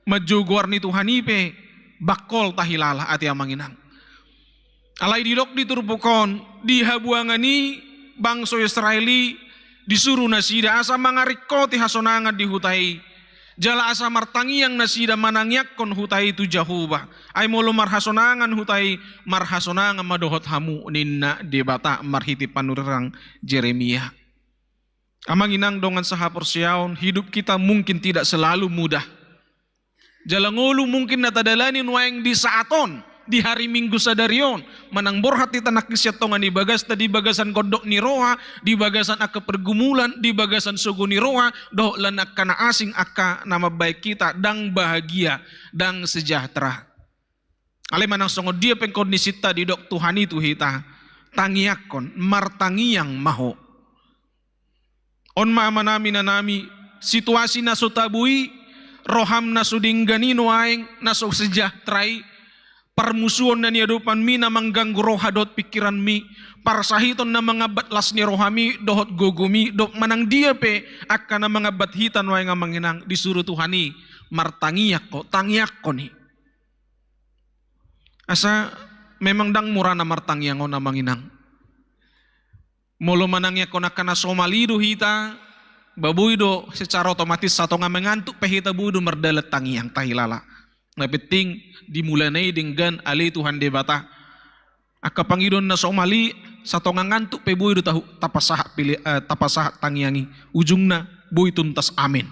manjou goar ni Tuhan i pe bangkol tahilala, ate amang inang. Alai didok di turpuk on, di habuangan i bangso Israel i Disuru nasida asa mangaringkoti hasonangan di huta i. Jala asa martangiang nasida manangiangkon huta i tu Jahowa. Ai molo marhasonangan huta i, marhasonangan ma dohot hamu, ninna Debata marhite panurirang Jeremia. Amang inang dongan sahaporseaon, hidup kita mungkin tidak selalu mudah. Jala ngolu mungkin na tadalani nuaeng di saat on, di hari Minggu sadari on, manang borhat hita nangkin sian tonga ni bagasta, di bagasan gondok ni roha, di bagasan angka pergumulan, di bagasan sogo ni roha, dohot lan angka na asing, angka na mambahen hita ndang bahagia, ndang sejahtera. Alai manang songon dia pe kondisinta, didok Tuhan i tu hita, tangiangkon, martangiang ma ho. On ma amanami, inanami, situasi na so tabo i, roham na so denggan i nuaeng, na so sejahtera i, parmusuon na niadopanmi na mangganggu roha dohot pingkiranmi, parsahiton na mangambat las ni rohami dohot gogomi, dohot manang dia pe angka na mangambat hita nuaeng, amang inang, disuru Tuhan i, martangiang ho, tangiangkon i. Asa memang ndang murana martangiang on, amang inang. Molo manangiangkon angka na somal i do hita, ba boi do secara otomatis satonga mangantuk pe hita boi do mardalan tangiang, tahilala. Na penting di mulana i denggan ale Tuhan Debata. Angka pangidoan na somal i satonga ngantuk pe boi do tahu, tapasahat pili-, eh, tapasahat tangiang i. Ujungna boi tuntas amin.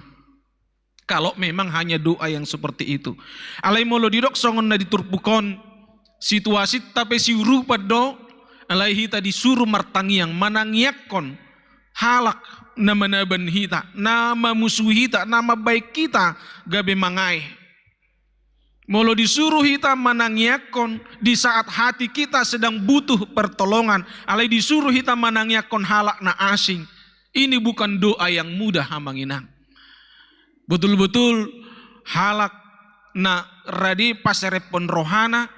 Kalau memang hanya doa yang seperti itu. Alai molo didok songon na di turpuk on, situasinta pe siurupan do, alai hita disuru martangiang, manangiangkon halak na manaban hita, na mamusuhi hita, na mambahen hita gabe mangae. Molo disuru hita manangiangkon di saat hati kita sedang butuh pertolongan, alai disuru hita manangiangkon halak na asing. Ini bukan doa yang mudah, amang inang. Betul-betul halak na rade paserephon rohana,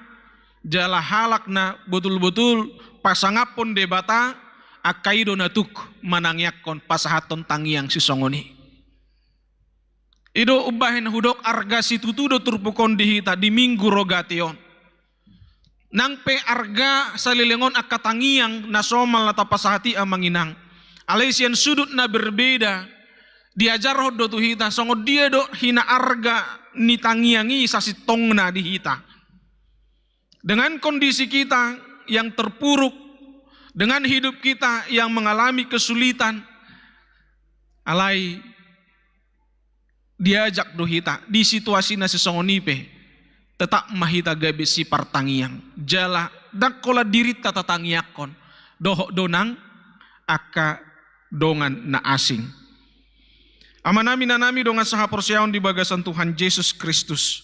jala halak na betul-betul pasangaphon Debata, angka i do na tuk manangiangkon, pasahathon tangiang sisongon i. I do umbahen hudok arga situtu do turpuk on di hita di Minggu Rogate on. Nang pe arga saleleng on angka tangiang na somal na tapasahat i, amang inang. Alai sian sudut na berbeda, diajarhon do tu hita songon dia do hinaarga ni tangiang i sasintongna di hita. Dengan kondisi kita yang terpuruk, dengan hidup kita yang mengalami kesulitan, alai diajak do hita di situasi na sisongon i pe, tetap ma hita gabe sipartangiang. Jala ndang holan dirinta tatangiangkon, dohot do nang angka dongan na asing. Amanami, inanami, dongan sahaporseaon di bagasan Tuhan Jesus Kristus.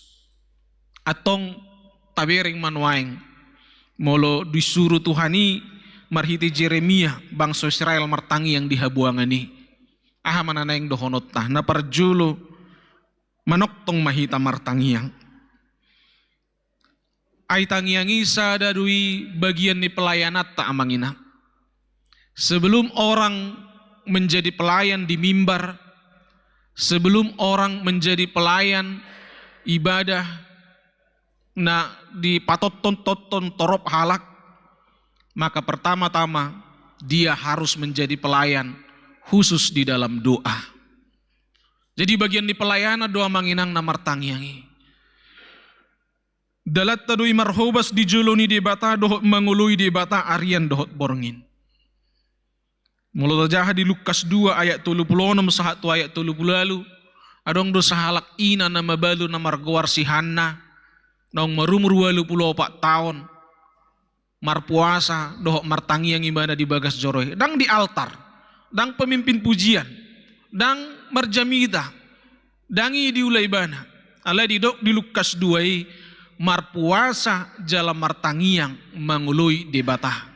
Antong tabereng ma nuaeng, molo disuru Tuhan i marhite Jeremia bangso Israel martangiang di habuangan i. Aha ma na naeng dohononta? Na parjolo, manongtong ma hita martangiang. Ai tangiang i sada do i bagian ni pelayananta, amang inang. Sebelum orang menjadi pelayan di mimbar, sebelum orang menjadi pelayan ibadah na dipatonton-tonton torop halak, maka pertama-tama dia harus menjadi pelayan khusus di dalam doa. Jadi bagian ni pelayanan do, amang inang, na martangiang i. Dalanta do i marhobas di jolo ni Debata dohot mangoloi Debata arian dohot borngin. Molo tajaha di Lukas dua ayat tolu pulu onom sahat tu ayat tolu pulu ualu, adong do sahalak ina na mabalu na margoar si Hanna, naung marumur ualu pulu opat taon, marpuasa dohot martangiang ibana di bagas joro i. Ndang di altar, ndang pemimpin pujian, ndang marjamita, ndang i diula ibana. Alai didok di Lukas dua i, marpuasa jala martangiang mangoloi Debata.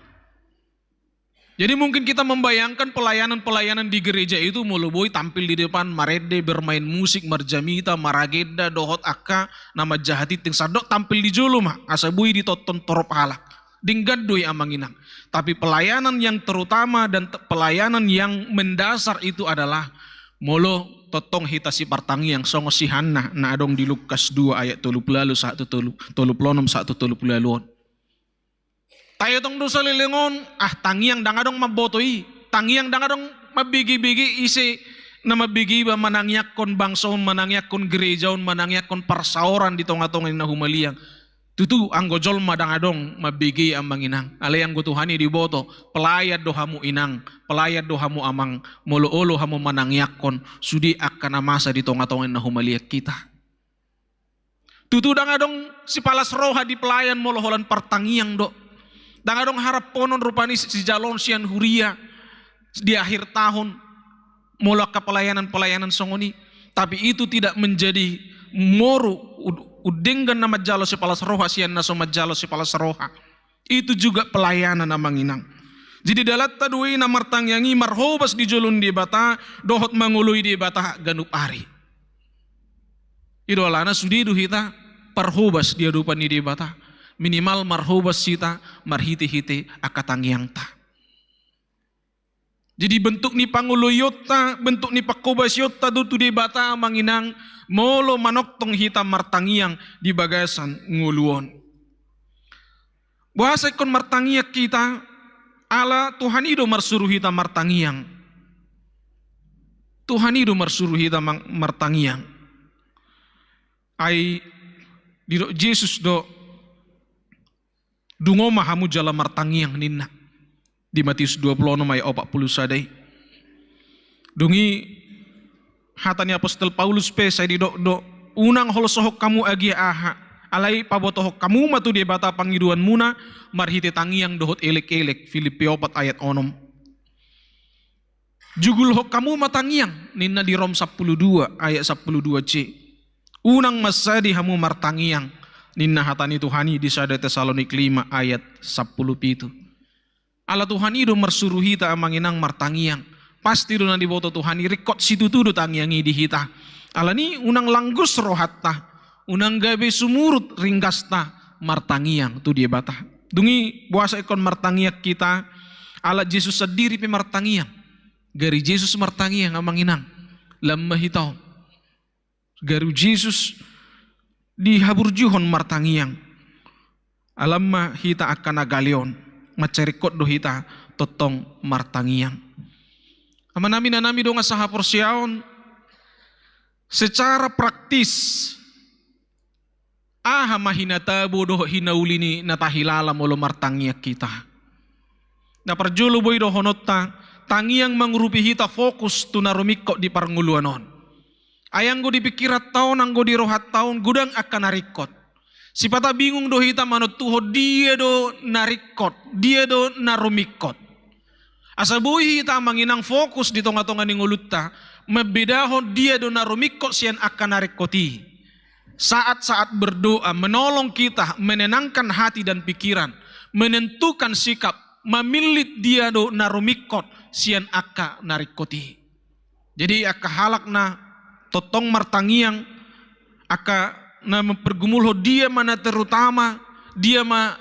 Jadi mungkin kita membayangkan pelayanan-pelayanan di gereja itu molo boi tampil di depan, marende, bermain musik, marjamita, maragenda, dohot angka na manjaha tintin, sandok tampil di jolo ma, asa boi ditonton torop halak. Denggan do i, amang inang. Tapi pelayanan yang terutama dan te-, pelayanan yang mendasar itu adalah molo tongtong hita sipartangiang songon si Hanna na adong di Lukas dua ayat tolu pulu ualu sahat tu tolu, tolu pulu onom sahat tu tolu pulu ualu on. Taetong do saleleng on, ah, tangiang ndang adong mamboto i, tangiang ndang adong Mambege-bege ise na mambege iba manangiangkon bangso on, manangiangkon gereja on, manangiangkon parsaoran di tonga-tonga ni na humaliang. Tutu anggo jolma ndang adong mambege, amang inang. Alai anggo Tuhan i diboto, pelayan do hamu inang, pelayan do hamu amang, molo olo hamu manangiangkon sude angka na masa di tonga-tonga ni na humaliang hita. Tutu ndang adong sipalas roha di pelayan molo holan partangiang do. Ndang adong haraphonon rupani sijaloon sian huria di akhir tahun molo angka pelayanan-pelayanan songon i. Tapi itu tidak menjadi moru, ud-, undenggan na manjalo sipalas roha sian na so manjalo sipalas roha. Itu juga pelayanan, amang inang. Jadi dalanta do i na martangiang i marhobas di jolo ni Debata dohot mangoloi Debata ganup ari. I do alana sude do hita parhobas di adopan ni Debata. Minimal marhobas hita marhite-hite angka tangiangta. Jadi bentuk ni pangoloionta, bentuk ni panghobasionta do tu Debata, amang inang, molo manongtong hita martangiang di bagasan ngolu on. Boasa ingkon martangiang hita? Ala Tuhan i do marsuru hita martangiang. Tuhan i do marsuru hita mang-, martangiang. Ai didok Jesus do, "Dungo ma hamu jala martangiang," ninna. Di Matius dua puluh enam ayat opat puluh sada i. Dung i hata ni apostel Paulus pe sai didok do, "Unang holsohon hamu agia aha, alai pabotohon hamu ma tu Debata pangidoanmuna marhite tangiang dohot elek-elek," Filipi opat ayat onom. "Jugulhon hamu ma tangiang," ninna di Rom sampulu dua ayat sampulu dua C. "Unang mansadi hamu martangiang," ninna hata ni Tuhan i di sada Tesalonik lima ayat sampulu pitu. Ala Tuhan i do marsuru hita, amang inang, martangiang. Pasti do na diboto Tuhan i, ringkot situtu do tangiang i di hita. Alani unang langgus rohanta, unang gabe sumurut ringgasta martangiang tu Debata. Dung i boasa ingkon martangiang hita? Ala Jesus sandiri pe martangiang. Gari Jesus martangiang, amang inang. Lam ma hita on. Gari Jesus dihaburjuhon martangiang. Ala lam ma hita angka na gale on, mansai ringkot do hita tongtong martangiang. Amanami, inanami dongan sahaporseaon, secara praktis, aha ma hinatabo dohot hinauli ni na tahilala molo martangiang hita? Na parjolo boi dohononta, tangiang mangurupi hita fokus tu na rumingkot di parngoluan on. Ai anggo di pingkiranta on, anggo di rohanta on, godang angka na ringkot. Sipata bingung do hita manontuhon dia do na ringkot, dia do na rumingkot. Asa boi hita, amang inang, fokus di tonga-tonga ni ngolunta, mambedahon dia do na rumingkot sian angka na ringkot i. Saat-saat berdoa menolong kita menenangkan hati dan pikiran, menentukan sikap, mamillit dia do na rumingkot sian angka na ringkot i. Jadi angka halak na tongtong martangiang, angka na mempergumulhon dia ma na terutama, dia ma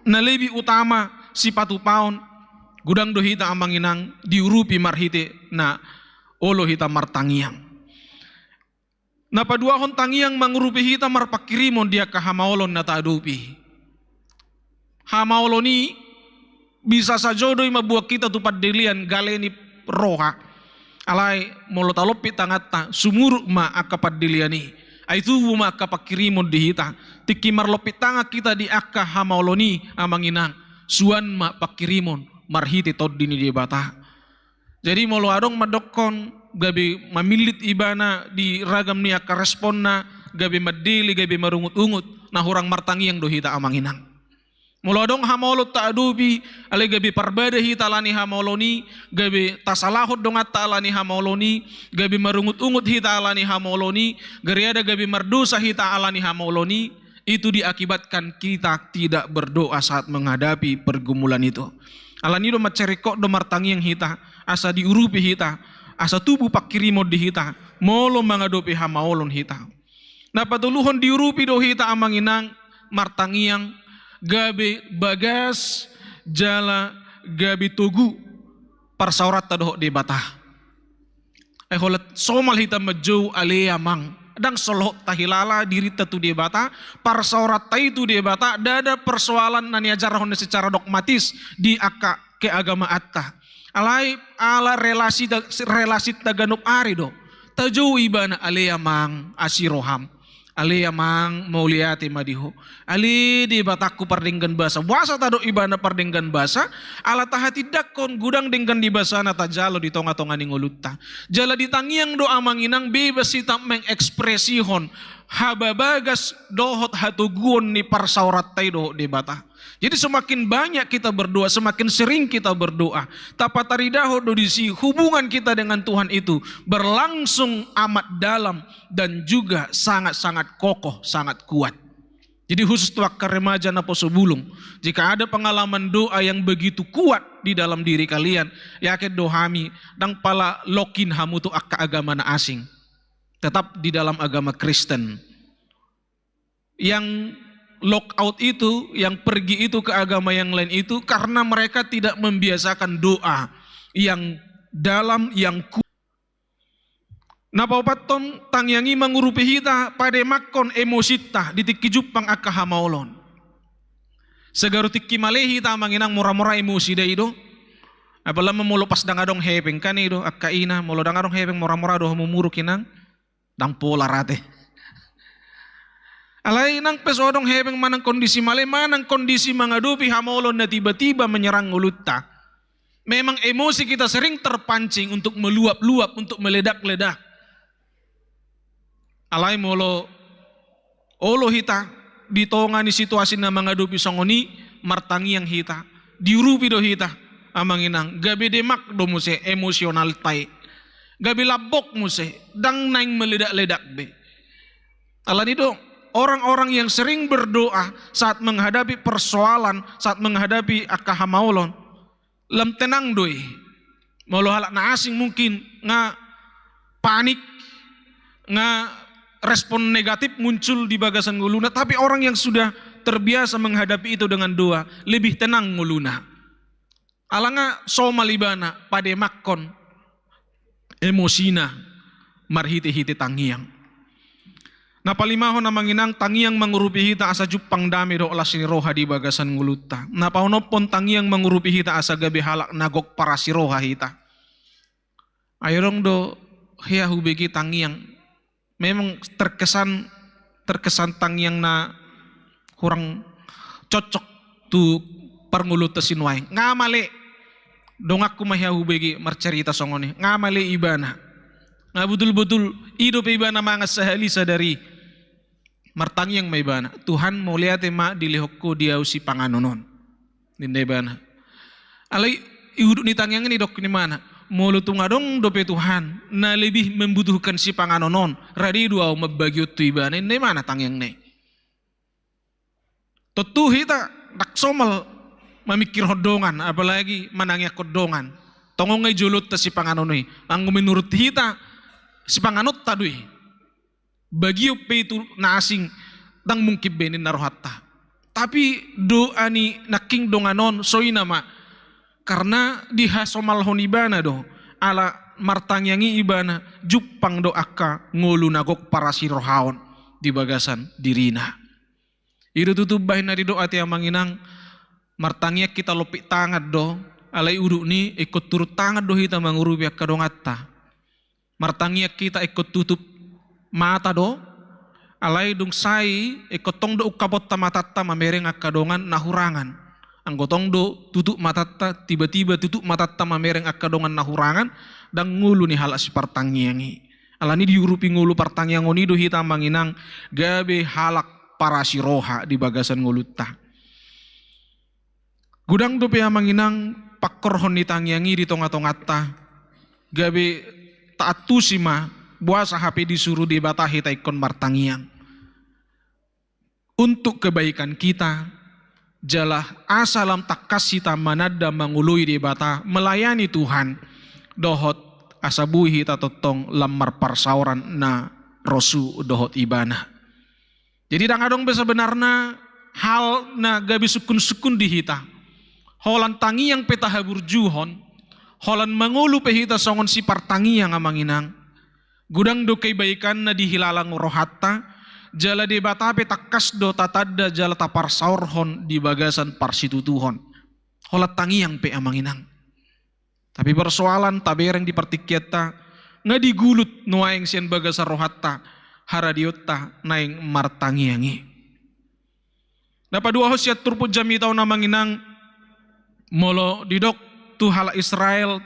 na lebih utama sipatupaon, godang do hita, amang inang, diurupi marhite na olo hita martangiang. Na paduahon, tangiang mangurupi hita marpangkirimon di angka hamaolon na taadopi. Hamaolon i bisa sajo do i mamboan hita tu pandelean, gale ni roha. Alai molo talompit tanganta, sumurut ma angka pandelean i. Ai tubu ma angka pangkirimon di hita. Tingki marlompit tangan hita di angka hamaolon i, amang inang, suan ma pangkirimon marhite Tondi ni Debata. Jadi molo adong mandokkon gabe mamillit ibana di ragam ni angka responna, gabe mandele, gabe marungut-ungut, na hurang martangiang do hita, amang inang. Molo adong hamaolon taadopi, alai gabe parbada hita ala ni hamaolon i, gabe tasalahon donganta ala ni hamaolon i, gabe marungut-ungut hita ala ni hamaolon i, gariada gabe mardosa hita ala ni hamaolon i, itu diakibatkan kita tidak berdoa saat menghadapi pergumulan itu. Alani do mansai ringkot do martangiang hita, asa diurupi hita, asa tubu pangkirimon di hita molo mangadopi hamaolon hita. Na patoluhon, diurupi do hita, amang inang, martangiang gabe bagas jala gabe togu parsaoranta dohot Debata. Ai holan somal hita manjou, ale amang, ndang so lohot tahilala dirinta tu Debata, parsaoranta i tu Debata, ndada persoalan na niajarhon na secara dogmatis di angka keagamaanta. Alai ala relasi, relasi taganup ari do. Tajou ibana, ale amang, asi roham. Ale amang, mauliate ma di ho. Ale Debatangku pardenggan basa. Boasa tadok ibana pardenggan basa? Ala tahatindangkon godang denggan ni basana tajalo di tonga-tonga ni ngolunta. Jala di tangiang do amang inang bebas hita mengekspresihon hababagas dohot hatoguon ni parsaoranta i dohot Debata. Jadi semakin banyak kita berdoa, semakin sering kita berdoa, tapataridahon do disi hubungan kita dengan Tuhan itu berlangsung amat dalam dan juga sangat-sangat kokoh, sangat kuat. Jadi khusus tu angka remaja naposo bulung, jika ada pengalaman doa yang begitu kuat di dalam diri kalian, yakin do hami, ndang pala lock in hamu tu angka agama na asing. Tetap di dalam agama Kristen. Yang lock out itu, yang pergi itu ke agama yang lain itu karena mereka tidak membiasakan doa yang dalam, yang ku. Na paopathon, tangiang i mangurupi hita pademanghon emosinta di tingki jumpang angka hamaolon. Segaru tingki male hita amang inang mora-mora emosi da i do. Apala ma molo pas ndang adong hepeng kan i do, angka ina, molo ndang adong hepeng mora-mora do hamu muruk inang. Ndang pola rate. Alai nang pe so adong hepeng manang kondisi male, manang kondisi mangadopi hamaolon na tiba-tiba menyerang ngolunta, memang emosi kita sering terpancing untuk meluap-luap, untuk meledak-ledak. Alai molo olo hita di tonga ni situasi na mangadopi songon i, martangiang hita, diurupi do hita amang inang, gabe demak do muse emosionalta i, gabe lambok muse, ndang naeng meledak-ledak be. Alani do, orang-orang yang sering berdoa saat menghadapi persoalan, saat menghadapi angka hamaolon, lam tenang do i. Molo halak na asing mungkin nga panik, nga respon negatif muncul di bagasan ngoluna, tapi orang yang sudah terbiasa menghadapi itu dengan doa, lebih tenang ngoluna. Ala nga somal ibana pademanghon emosina marhite-hite tangiang. Na palimahon amang inang, tangiang mangurupi hita asa jumpang dame dohot las ni roha di bagasan ngolunta. Na paonomhon, tangiang mangurupi hita asa gabe halak na gok parasi roha hita. Ai adong do hea hubege tangiang, memang terkesan, terkesan tangiang na hurang cocok tu parngoluonta sinuaeng. Nga male, donganku ma hea hubege marcarita songon i, nga male ibana. Nga botul-botul i dope ibana mangan sahali sadari. Martangiang ma ibana, "Tuhan, mauliate ma dilehon Ho di ahu sipanganon on," ninna ibana. Alai di ujung ni tangiang i didok ibana, "Molo tung adong dope Tuhan na lebih membutuhkan sipanganon on, rade do ahu mambagihon tu ibana," ninna ibana tangiangna i. Tontu hita ndang somal mamingkirhon dongan, apalagi manangianghon dongan. Tongon nga di jolonta sipanganon i. Anggo menurut hita, sipanganonta do i. Bagihon pe i tu na asing, ndang mungkin be ninna rohanta. Tapi doa ni nangkin dongan on, songon i ma. Karna dihasomalhon ibana do, ala martangiang i ibana, jumpang do angka ngolu na gok parasi roha on di bagasan dirina. I do tutu bahen na didok ate amang inang, martangiang hita lompit tangan do, alai ujungni ingkon turun tangan do hita mangurupi angka donganta. Martangiang hita ingkon tutup mata do, alai dung sae ingkon tong do ungkaponta matanta mamereng angka dongan na hurangan. Anggo tong do tutup matanta, tiba-tiba tutup matanta mamereng angka dongan na hurangan, ndang ngolu ni halak sipartangiang i. Alani diurupi ngolu partangiangon i do hita amang inang gabe halak parasi roha di bagasan ngolunta. Godang dope amang inang pangkorhon ni tangiang i di tonga-tonganta, gabe taantusi ma, boasa hape disuru Debata hita ingkon martangiang. Untuk kebaikan kita, jala asa lam tangkas hita mananda mangoloi Debata, melayani Tuhan, dohot asa boi hita tongtong lam marparsaoran na rosu dohot Ibana. Jadi ndang adong be sebenarna hal na gabe sungkun-sungkun di hita. Holan tangiang pe tahaburjuhon, holan mangolu pe hita songon sipartangiang amang inang. Godang do kebaikanna dihilala rohanta, jala Debata pe tangkas do tatanda jala taparsaorhon di bagasan parsitutuhon. Holan tangiang pe amang inang. Tapi persoalan tabereng di partingkianta, nga digulut nuaeng sian bagasan rohanta, haradeonta naeng martangiang i. Na paduahon sian turpuk jamita on amang inang, molo didok tu halak Israel,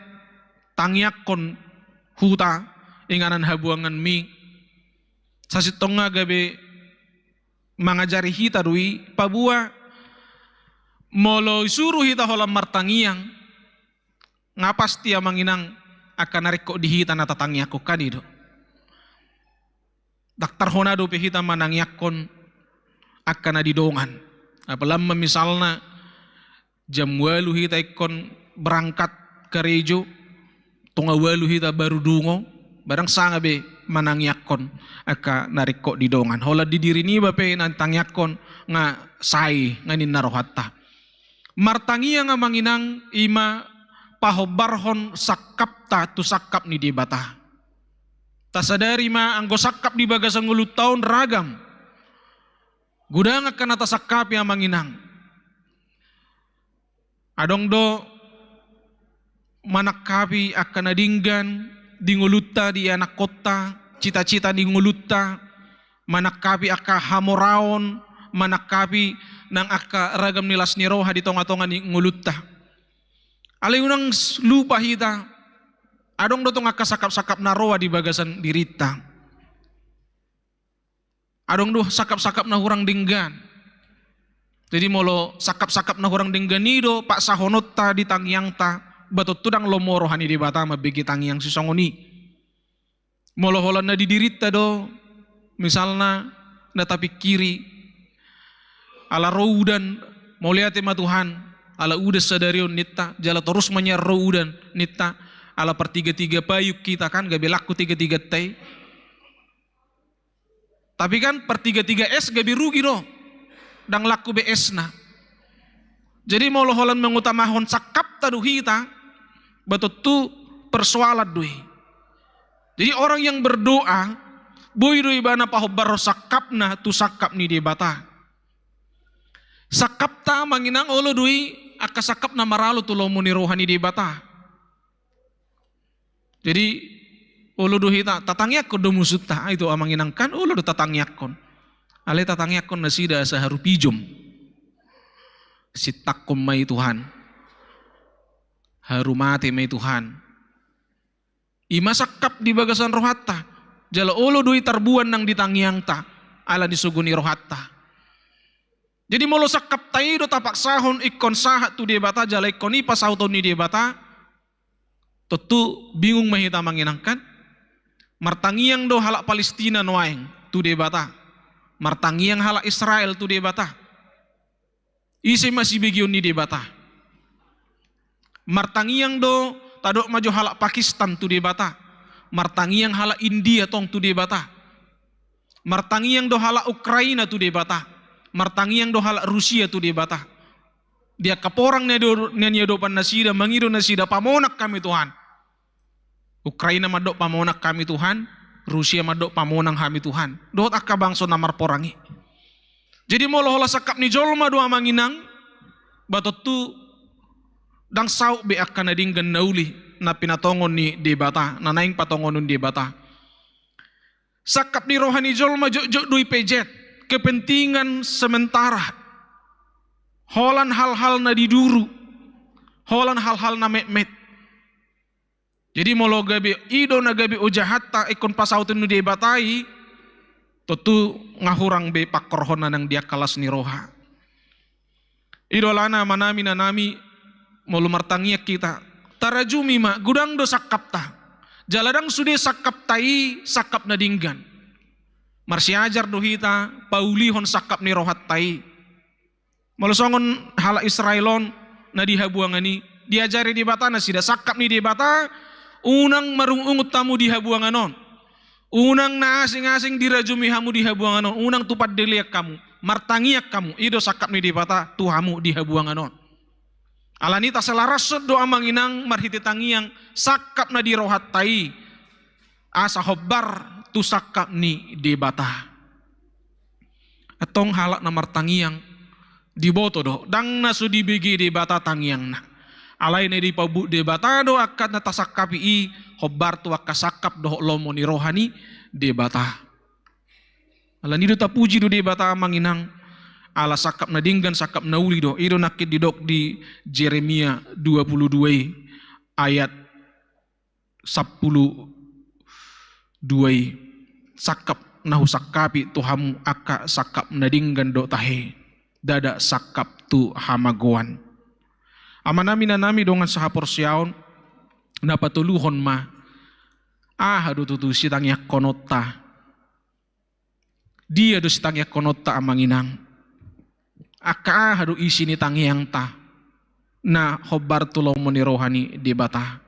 tangiangkon huta inganan habuanganmi, sasintongna gabe mangajari hita do i, paboa molo isuru hita holan martangiang, nga pasti amang inang angka na ringkot di hita na tatangiangkon kan i do. Ndang tarhona dope hita manangiangkon angka na di dongan. Apalagi misalna jam ualu hita ingkon berangkat karejo, tonga ualu hita baru dungo, ba ndang sanga be manangiangkon angka na ringkot di dongan. Holan di diri niba pe na tangiangkon nga sai, nga ninna rohanta. Martangiang amang inang ima pahombarhon sangkapta tu sangkap ni Debata. Tasadari ma anggo sangkap di bagasan ngolunta on ragam. Godang angka na tasangkapi amang inang. Adong do manangkapi angka na denggan di ngolunta, di ianakkonta, cita-cita di ngolunta, manangkapi angka hamoraon, manangkapi nang angka ragam ni las ni roha di tonga-tonga ni ngolunta. Alai unang s-, lupa hita, adong do tong angka sangkap-sangkap na roa di bagasan dirinta. Adong do sangkap-sangkap na hurang denggan. Jadi molo sangkap-sangkap na hurang denggan i do paksahononta di tangiangta, ba tontu ndang lomo roha ni Debata mambege tangiang sisongon i. Molo holan na di dirinta do, misalna, na tapingkiri, ala ro udan, mauliate ma Tuhan, ala udan sadari on ninta, jala torus ma nian ro udan ninta, ala partiga-tiga payung hita kan, gabe langku tiga-tiganta i. Tapi kan partiga-tiga es gabe rugi do, ndang langku be esna. Jadi molo holan mangutamahon sangkapta do hita, ba tontu persoalan do i. Jadi orang yang berdoa, boi do ibana pahombarhon sangkapna tu sangkap ni Debata. Sangkapta amang inang olo do i angka sangkap na maralo tu lomo ni roha ni Debata. Jadi olo do hita tatangiangkon do musunta, ah, itu amang inang kan olo do tatangiangkon. Alai tatangiangkon nasida asa haru pijom. Sintangkon ma i Tuhan. Haru mate ma i Tuhan. Ima sangkap di bagasan rohanta. Jala olo do i tarbuan nang di tangiangta. Ala ni sogo ni rohanta. Jadi molo sangkapta i do tapaksahon ingkon sahat tu Debata jala ingkon i pasahaton ni Debata, tontu bingung ma hita amang inang kan? Martangiang do halak Palestina nuaeng tu Debata. Martangiang halak Israel tu Debata. Ise ma sibegeon ni Debata? Martangiang do, tadok ma jo halak Pakistan tu Debata. Martangiang halak India tong tu Debata. Martangiang do halak Ukraina tu Debata. Martangiang do halak Rusia tu Debata. Di angka porang na do, na niadopan nasida, mangido nasida, pamonang hami Tuhan. Ukraina mandok pamonang hami Tuhan, Rusia mandok pamonang hami Tuhan. Dohot angka bangso na marporang i. Jadi molo holan sangkap ni jolma do amang inang, ba tontu ndang saut be angka na denggan na uli, na pinatongon ni Debata, na naeng patongonon Debata. Sangkap ni roha ni jolma jotjot do i pejet, kepentingan sementara. Holan hal-hal na di duru, holan hal-hal na metmet. Jadi molo gabe i do na gabe ojahanta ingkon pasahaton ni Debata i, tontu nga hurang be pangkorhonna nang di angka las ni roha. I do alana amanami inanami, molo martangiang hita, tarajumi ma, godang do sangkapta. Jala ndang sude sangkapta i sangkap na denggan. Marsiajar do hita paulihon sangkap ni rohanta i. Molo songon halak Israel on na di habuangan i, diajari Debata nasida sangkap ni Debata, unang marungut-ungut hamu di habuangan on. Unang na asing-asing dirajumi hamu di habuangan on, unang tu pandelean hamu, martangiang hamu, i do sangkap ni Debata tu hamu di habuangan on. Alani i taselarashon do amang inang marhite tangiang sangkap na di rohanta i, asa hombar tu sangkap ni Debata. Antong halak na martangiang, diboto do, ndang na so dibege Debata tangiangna. Alai na dipabut Debata do angka na tasangkapi i, hombar tu angka sangkap dohot lomo ni roha ni Debata. Alani do tapuji do Debata amang inang, ala sangkap na denggan, sangkap na uli do. I do nangkin didok di Jeremia dua puluh dua i ayat sampulu dua i, sangkap na husangkapi tu hamu angka sangkap na denggan do tahe, ndada sangkap tu hamagoan. Amanami, inanami, dongan sahaporseaon, na patoluhon ma, aha do tutu sitangiangkononta? Dia do sitangiangkononta amang inang? Angka aha do isi ni tangiangta na hombar tu lomo ni roha ni Debata?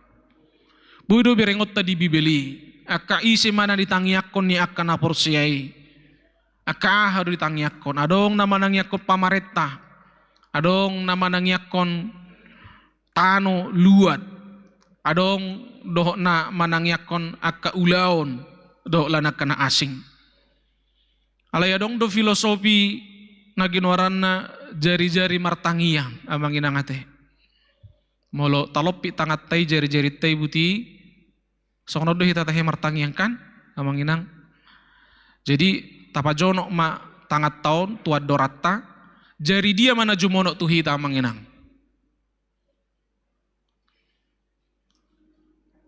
Boi do berengonta di Bibel i, angka ise ma na ditangiangkon ni angka na porsea i. Angka aha do ditangiangkon? Adong na manangiangkon pamarenta, adong na manangiangkon tano, luat, adong dohot na manangiangkon angka ulaon dohot lan angka na asing. Alai adong do filosofi na ginoaranna jari-jari martangiang, amang inang ate. Molo talompit tanganta i, jari-jarinta i buti, songon on do hita tahe martangiang kan, amang inang? Jadi, tapajonok ma tanganta on tu andoranta, jari dia ma na jumonok tu hita, amang inang?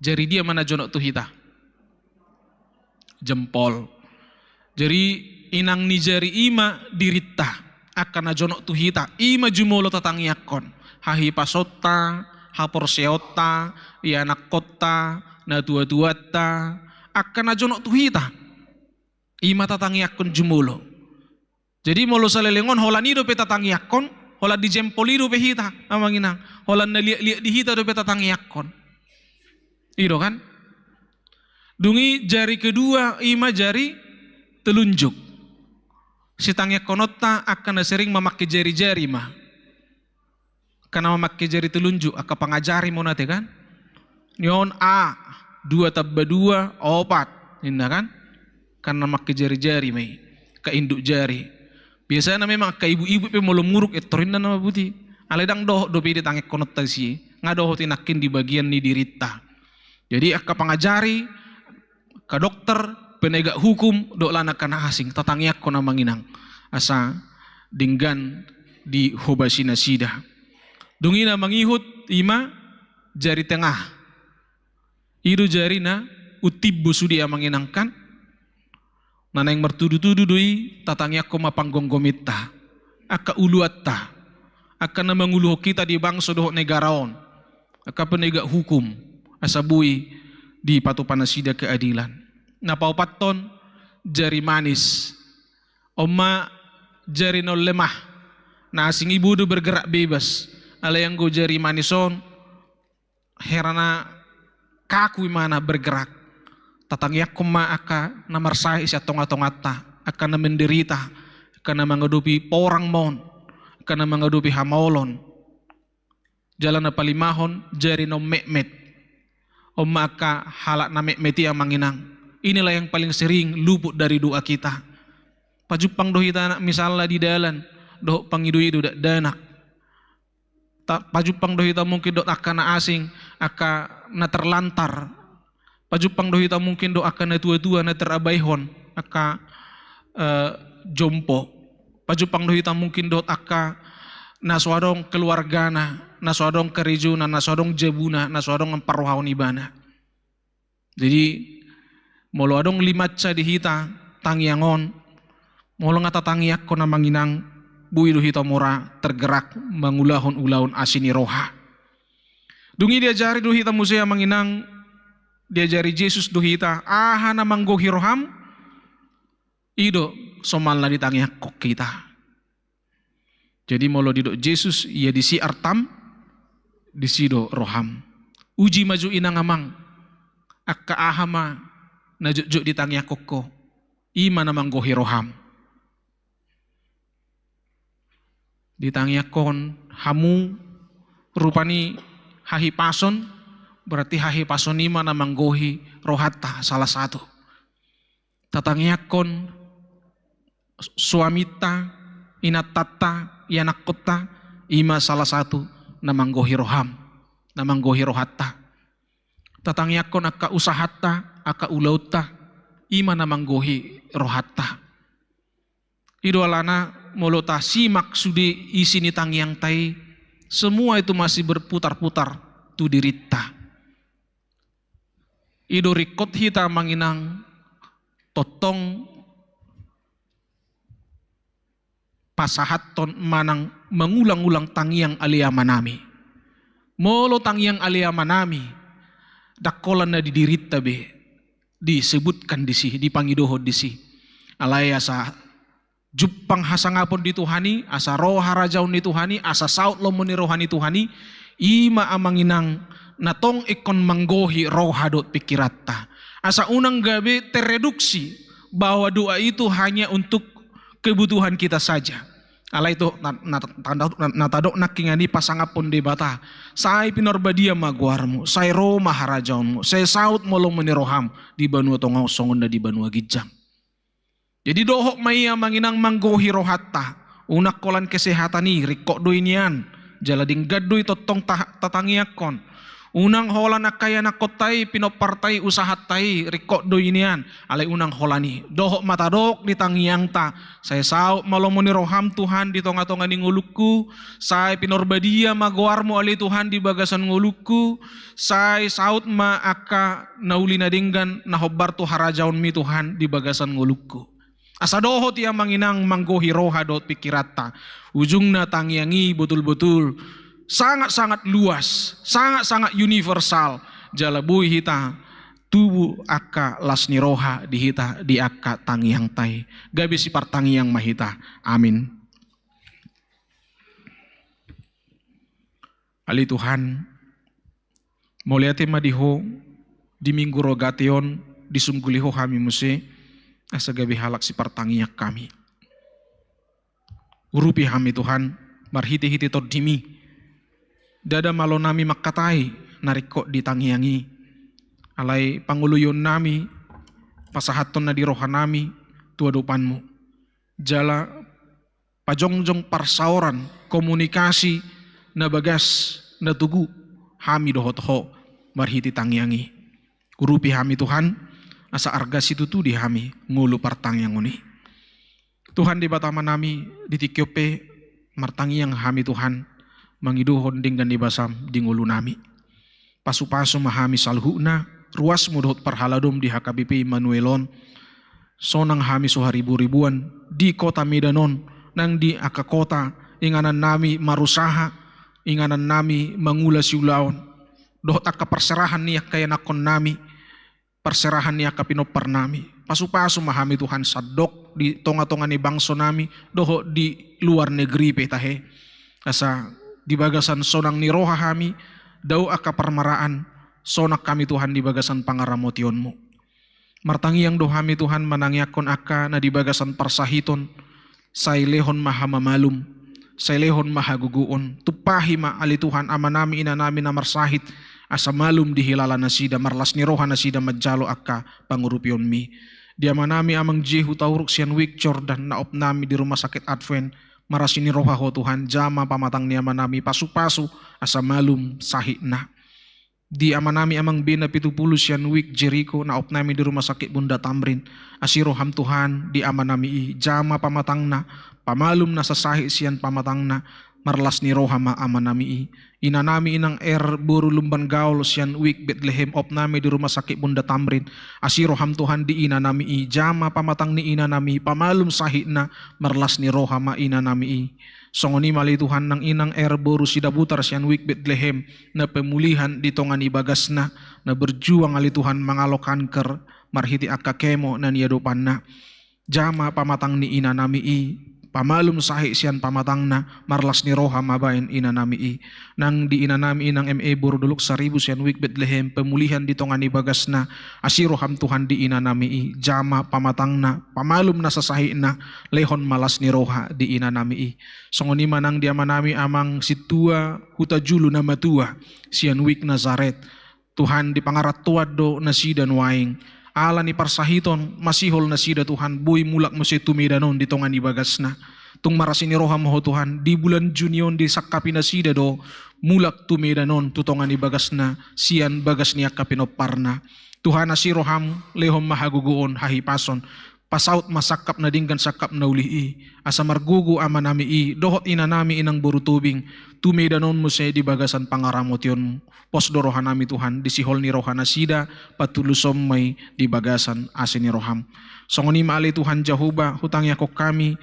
Jari dia ma na jonok tu hita? Jempol. Jadi, inang ni jari i ma dirinta, angka na jonok tu hita, i ma jumolo tatangiangkon. Hahipasonta, haporseaonta, ianakkonta, natuatuanta, angka na jonok tu hita, i ma tatangiangkon jumolo. Jadi molo saleleng on, holan i dope tatangiangkon, holan di jempol i dope hita, amang inang. Holan na liat-liat di hita dope tatangiangkon. I do kan? Dung i jari kedua, i ma jari telunjuk. Sitangiangkononta angka na sering mamangke jari-jari ma. Angka na mamangke jari telunjuk, angka pangajari ma on ate kan? Ni on A, dua tamba dua, opat, ninna kan? Angka na mamangke jari-jari ma i, angka induk jari. Biasana memang angka ibu-ibu pe molo muruk, eh, torinna nama buti. Alai ndang dohot dope i ditangiangkononta disi, nga dohot i nangkin di bagian ni dirinta. Jadi angka pangajari, angka dokter, penegak hukum, dohot lan angka na asing, tatangiangkon amang inang, asa denggan dihobasi nasida. Dung i na mangihut, i ma jari tengah. I do jari na untimbo sude amang inang kan? Na naeng martudu-tudu do i, tatangiangkon ma panggomgominta, angka uluanta, angka na manguluhon hita di bangso dohot negara on, angka penegak hukum, asa boi dipatupa nasida keadilan. Na paopathon, jari manis. On ma jari na on lemah, na asing i boi do bergerak bebas, alai anggo jari manis on, hera na kaku imana bergerak. Tatangiangkon ma angka na marsahit sian tonga-tonganta, angka na menderita, angka na mangadopi porang ma on, angka na mangadopi hamaolon. Jala na palimahon, jari na on metmet. On ma angka halak na metmet i amang inang. Inilah yang paling sering luput dari doa kita. Pajumpang do hita misalna di dalan, dohot pangido-ido dakdanak. Ta-, pajumpang do hita mungkin dohot angka na asing, angka na terlantar. Pajumpang do hita mungkin dohot angka na tua-tua na terabaihon, angka, eh, jompo. Pajumpang do hita mungkin dohot angka na so adong keluargana, na so adong karejona, na so adong jabuna, na so adong parrohaon ibana. Jadi, molo adong limansa di hita tangiang on, molo nga tatangiangkon amang inang, boi do hita mura tergerak mangulahon ulaon asi ni roha. Dung i diajari do hita muse amang inang, diajari Jesus do hita, aha na manggohi roham, i do somalna ditangiangkon hita. Jadi molo didok Jesus, ia disi artam, disi do roham. Uji ma jo inang amang, angka aha ma na jotjot ditangiangkon ho, i ma na manggohi roham. Ditangiangkon hamu rupani hahipason, berarti hahipason i ma na manggohi rohanta salah satu. Tatangiangkon suaminta, inantanta, ianakkonta, i ma salah satu na manggohi roham. na manggohi rohanta. Tatangiangkon angka usahanta, angka ulaonta, i ma na manggohi rohanta. I do alana molo tasimak sude isi ni tangiangta i, semua itu masih berputar-putar tu dirinta. I do ringkot hita, Amang Inang, tongtong pasahathon manang mangulang-ulang tangiang ale amanami. Molo tangiang ale amanami, ndang holan na di dirinta be disebutkan disi, dipangidohon disi. Alai asa jumpang hasangapon di Tuhan i, asa ro harajaon ni Tuhan i, asa saut lomo ni roha ni Tuhan i, i ma, Amang Inang, na tong ingkon manggohi roha dohot pingkiranta. Asa unang gabe tereduksi bahwa doa itu hanya untuk kebutuhan kita saja. Alai tu na, na, na, na tadok nangkiningan i pasangaphon Debata. Sai pinarbadia ma goarmu, sai ro ma harajaonmu, sai saut ma lomo ni roham di banua tonga on songon na di banua ginjang. Jadi dohot ma i, Amang Inang, manggohi rohanta. Unang holan kesehatan i, ringkot do i nian. Jala denggan do i tongtong ta, tatangiangkon. Unang holan angka ianakkonta i, pinomparta i, usahanta i, ringkot do i nian. Alai unang holan i. Dohot ma tadok di tangiangta. Sai saut ma lomo ni roham, Tuhan, di tonga-tonga ni ngolungku. Sai pinarbadia ma goarmu ale Tuhan di bagasan ngolungku. Sai saut ma angka na uli na denggan na hombar tu harajaonmi, Tuhan, di bagasan ngolungku. Asa dohot i, Amang Inang, manggohi roha dohot pingkiranta. Ujungna tangiang i botul-botul sangat-sangat luas, sangat-sangat universal. Jala boi hita tubu angka las ni roha di hita di angka tangiangta i. Gabe sipartangiang ma hita. Amin. Ale Tuhan, mauliate ma di Ho, di Minggu Rogate on disungguli Ho hami muse, asa gabe halak sipartangiang hami. Urupi hami Tuhan, marhite-hite TondiMi. Ndada malo nami mangkatai na ringkot di tangiang i. Alai pangoloionnami, pasahathon na di rohanami tu adopanMu. Jala pajongjong parsaoran, komunikasi na bagas, na togu hami dohot Ho marhite tangiang i. Urupi hami Tuhan, asa arga situtu di hami ngolu partangiangon i. Tuhan Debata Amanami, di tingki on pe martangiang hami Tuhan, mangidohon denggan ni basaM di ngolunami. Pasu-pasu ma hami saluhutna, ruasMu dohot parhaladom di H K B P Immanuel on. Sonang hami so haribu-ribuan di kota Medan on, nang di angka kota inganannami marusaha, inganannami mangula siulaon, dohot angka parserahan ni angka ianakkonnami, parserahan ni angka pinomparnami. Pasu-pasu ma hami Tuhan sandok di tonga-tonga ni bangsonami, dohot di luar negeri pe tahe. Asa di bagasan sonang ni roha hami, dao angka parmaraan, sonang hami Tuhan di bagasan pangaramotionMu. Martangiang do hami Tuhan manangiangkon angka na di bagasan parsahiton, sai lehon ma hamamalum, sai lehon ma hagogoon, tumpahi ma ale Tuhan amanami inanami na marsahit, asa malum dihilala nasida, marlas ni roha nasida manjalo angka pangurupionMi. Di amanami Amang Jehu Tauruk sian Wijk Jordan na opnami di Rumah Sakit Advent, marlas ni roha Ho Tuhan, jama pamatang ni amanami, pasu-pasu, asa malum sahitna. Di amanami Amang Bena Pitupulu sian Wijk Jeriko na opnami di Rumah Sakit Bunda Tamrin. Asi rohaM Tuhan di amanami i, jama pamatangna, pamalum nasa sahit sian pamatangna, marlas ni roha ma amanami i. Inanami Inang Er boru Lumban Gaol sian Wijk Betlehem opnami di Rumah Sakit Bunda Tamrin. Asi rohaM Tuhan di inanami i, jama pamatang ni inanami i, pamalum sahitna, marlas ni roha ma inanami i. Songon i ma ale Tuhan nang Inang Er boru Sidabutar sian Wijk Betlehem, na pemulihan di tonga ni bagasna, na berjuang ale Tuhan mangalo kanker, marhite angka kemo na niadopanna. Jama pamatang ni inanami i, pamalum sahit sian pamatangna, marlas ni roha ma baen inanami i. Nang di inanami Inang M E boru Dolok Saribu sian Wijk Betlehem, pemulihan di tonga ni bagasna, asi rohaM Tuhan di inanami i, jama pamatangna, pamalum nasa sahitna, lehon ma las ni roha di inanami i. Songon i ma nang di amanami Amang Sintua Hutajulu na matua, sian Wijk Nazaret. Tuhan, di pangarantoan do nasida nuaeng. Ala ni parsahiton, masihol nasida Tuhan, boi mulak muse tu Medan on di tonga ni bagasna. Tung marlas ni roha ma Ho Tuhan, di bulan Juni on disangkapi nasida do, mulak tu medan on, tu tonga ni bagasna, sian bagas ni angka pinomparna. Tuhan, asi roham, lehon ma hagogoon, hahipason, pasaut ma sangkap na denggan, sangkap na uli i, asa margogo amanami i dohot inanami, inang boru Tobing, tu medan on muse di bagasan pangaramotionmu. Pos do rohanami Tuhan, di sihol ni rohanasida, patuluson ma i di bagasan asi ni roham. Songon i ma ale Tuhan Jahowa, hutangiangkon hami,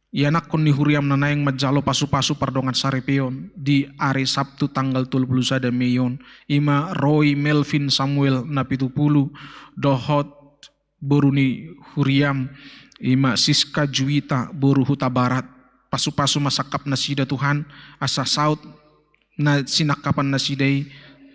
ianakhon ni huriam na naeng manjalo pasupasu pardongansaripeon di ari Sabtu tanggal tolu pulu sada Mei on, i ma Roy Melvin Samuel na pitu pulu, dohot boru ni huriam, i ma Siska Juwita boru Hutabarat. Pasupasu ma sangkapnasida Tuhan, asa saut na sinangkapannasida i,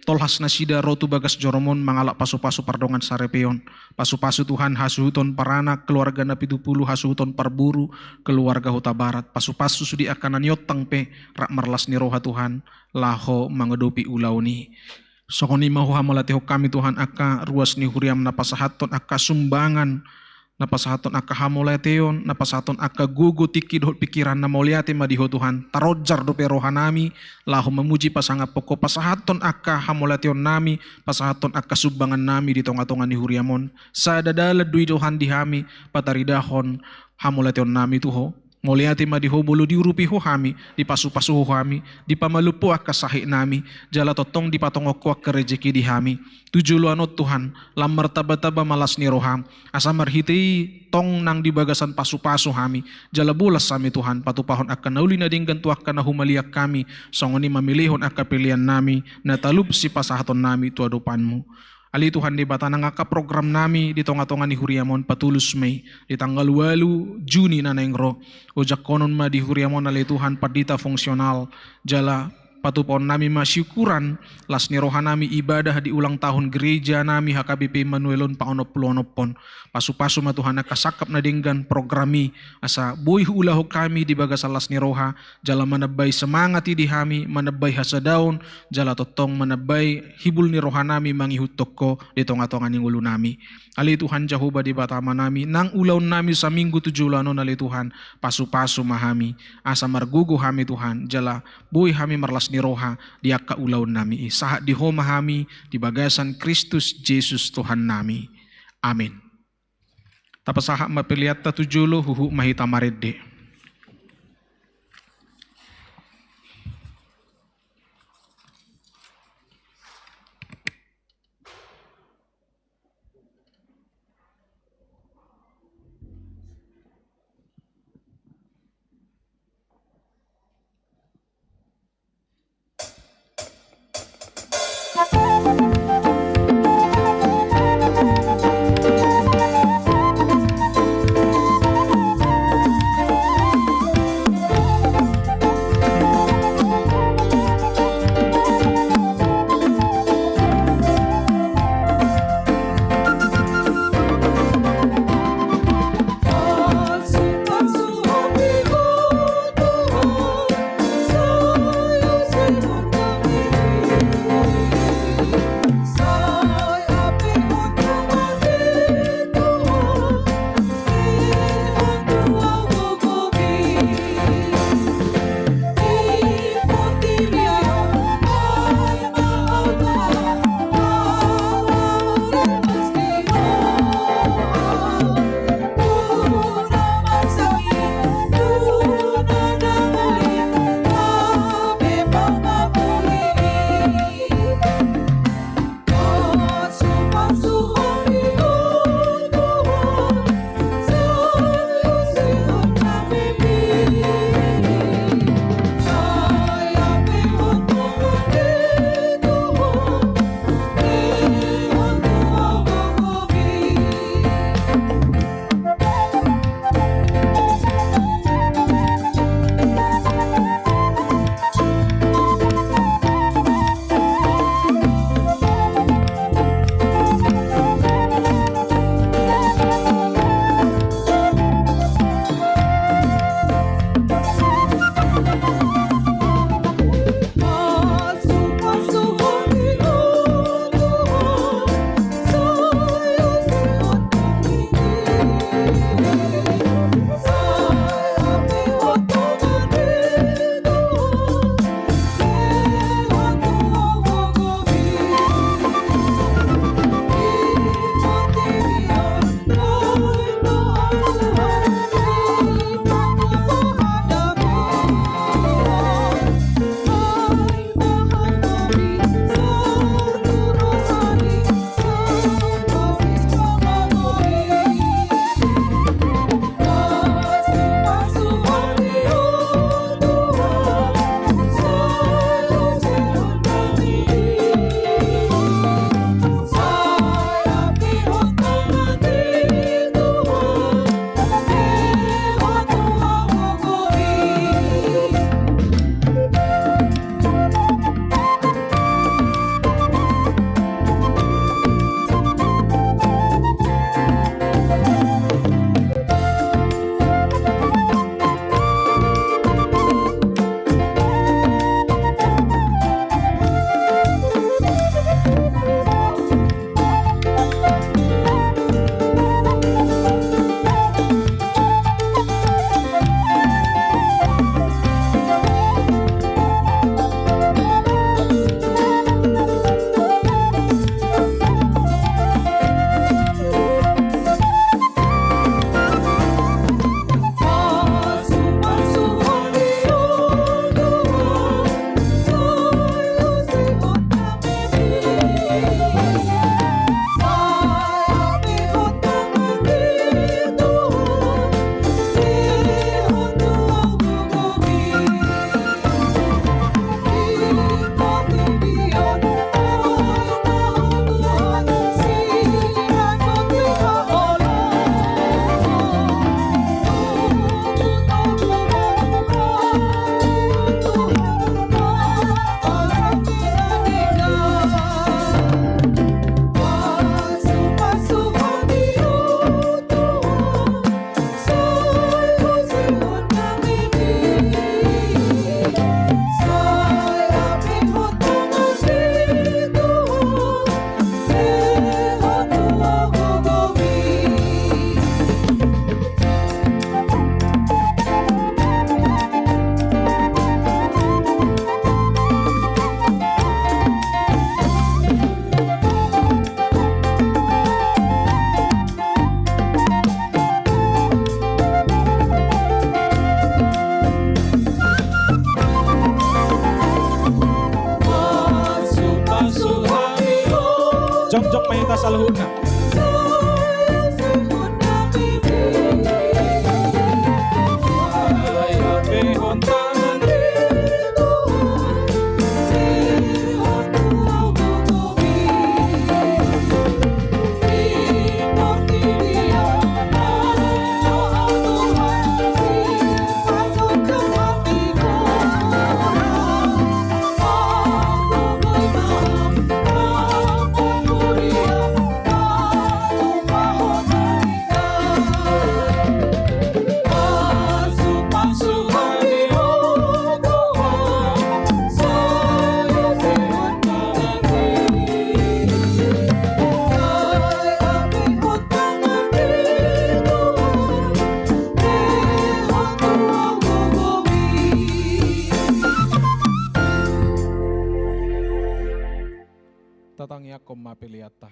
tolhas nasida ro tu bagas jorom on mangalap pasupasu pardongansaripeon. Pasupasu Tuhan hasuhuton paranak, keluarga na pitu pulu, hasuhuton parboru, keluarga Hutabarat. Pasupasu sude angka na niontang pe, rap marlas ni roha Tuhan, laho mangadopi ulaon i. Songon i ma huhamauliatehon hami Tuhan angka ruas ni huriam na pasahathon angka sumbangan, na pasahathon angka hamauliateon, na pasahathon angka gogo, tingki dohot pingkiranna. Mauliate ma di Ho Tuhan, taronjar dope rohanami, laho mamuji pasangaphon Ho, pasahathon angka hamauliateonnami, pasahathon angka sumbangannami di tongatonga ni huriam on. Sada dalan do i Tuhan di hami, pataridahon hamauliateonnami tu Ho. Mauliate ma di Ho molo diurupi Ho hami, dipasupasu Ho hami, dipamalum Ho angka sahitnami, jala tongtong dipatongon Ho angka rejeki di hami. Tu joloan on Tuhan, lam martabataba ma las ni roham, asa marhite i tong nang di bagasan pasupasu hami, jala bolas hami Tuhan, patupahon angka na uli na denggan tu angka na humaliang hami, songon i ma melehon angka peleannami, na talup sipasahatonnami tu adopanmu. Ale Tuhan Debata, nang angka programnami di tongatonga ni huriam on patulus ma i di tanggal ualu Juni na naeng ro. Ojakhonon ma di huriam on ale Tuhan pandita fungsional, jala patupahonnami ma syukuran las ni rohanami ibadah di ulang tahun gerejanami H K B P Immanuel on paonom pulu onom on. Pasupasu ma Tuhan angka sangkap na denggan program i, asa boi huulahon hami di bagasan las ni roha, jala manambai semangat i di hami, manambai hasadaon, jala tongtong manambai hibul ni rohanami mangihuthon Ho di tongatonga ni ngolunami. Ale Tuhan Jahowa Debata Amanami, nang ulaonnami saminggu tu joloan on ale Tuhan, pasupasu ma hami, asa margogo hami Tuhan, jala boi hami marlas ni roha di angka ulaonnami i. Sahat di Ho ma hami di bagasan Kristus Jesus Tuhannami. Amin. Tapasahat ma peleanta tu jolo, huhut ma hita marende. Saluhutna. Tatangiangkon ma peleanta.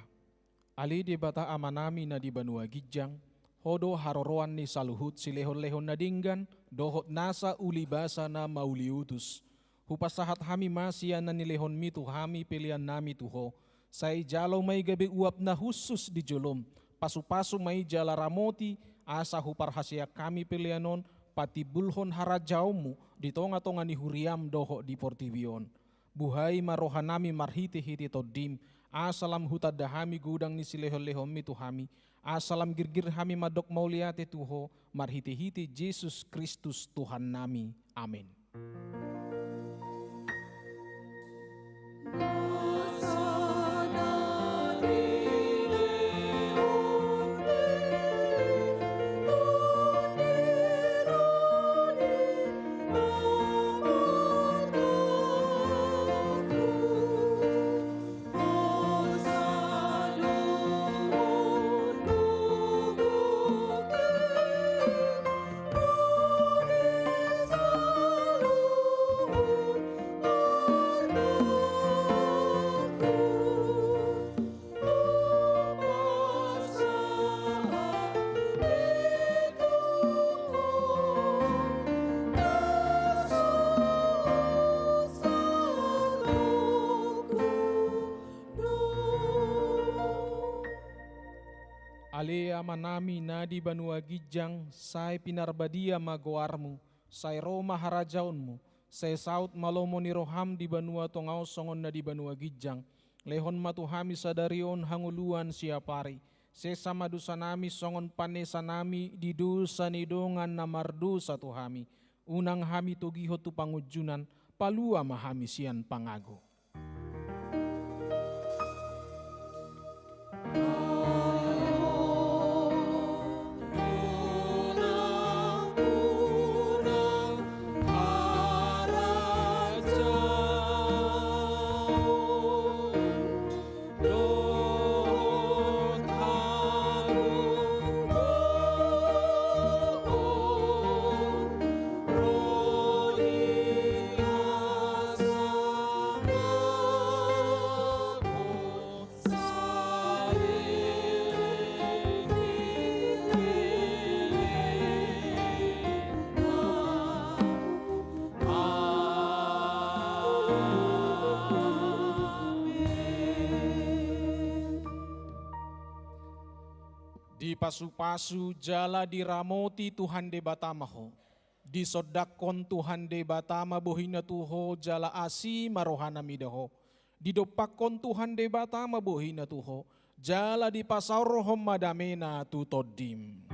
Ale Debata Amanami na di banua ginjang, Ho do haroroan ni saluhut silehonlehon na denggan dohot nasa ulibasa na mauliutus. Hupasahat hami ma sian na nilehonmi tu hami peleannami tu Ho. Sai jalo ma i gabe uap na hushus di jolom, pasupasu ma i jala ramoti, asa huparhaseang hami pelean on patimbulhon harajaonmu di tongatonga ni huriam dohot di portibi on. Buhai ma rohanami marhitehite Tondim, asa lam hutanda hami godang ni silehonlehonmi tu hami, asa lam girgir hami mandok mauliate tu Ho, marhitehite Jesus Kristus Tuhannami. Amen. Ale Amanami na di banua ginjang, sai pinarbadia ma goarmu, sai ro ma harajaonmu, sai saut ma lomo ni roham di banua tonga on songon na di banua ginjang. Lehon ma tu hami sadari on hangoluan siapari. Sesa ma dosanami songon panesanami di dosa ni dongan na mardosa tu hami. Unang hami togihon tu pangunjunan, palua ma hami sian pangago. Dipasupasu jala diramoti Tuhan Debata ma ho. Disondangkon Tuhan Debata ma bohina tu ho jala asi ma rohana mida ho. Didompakkon Tuhan Debata ma bohina tu ho jala dipasaorhon ma damena tu tondim.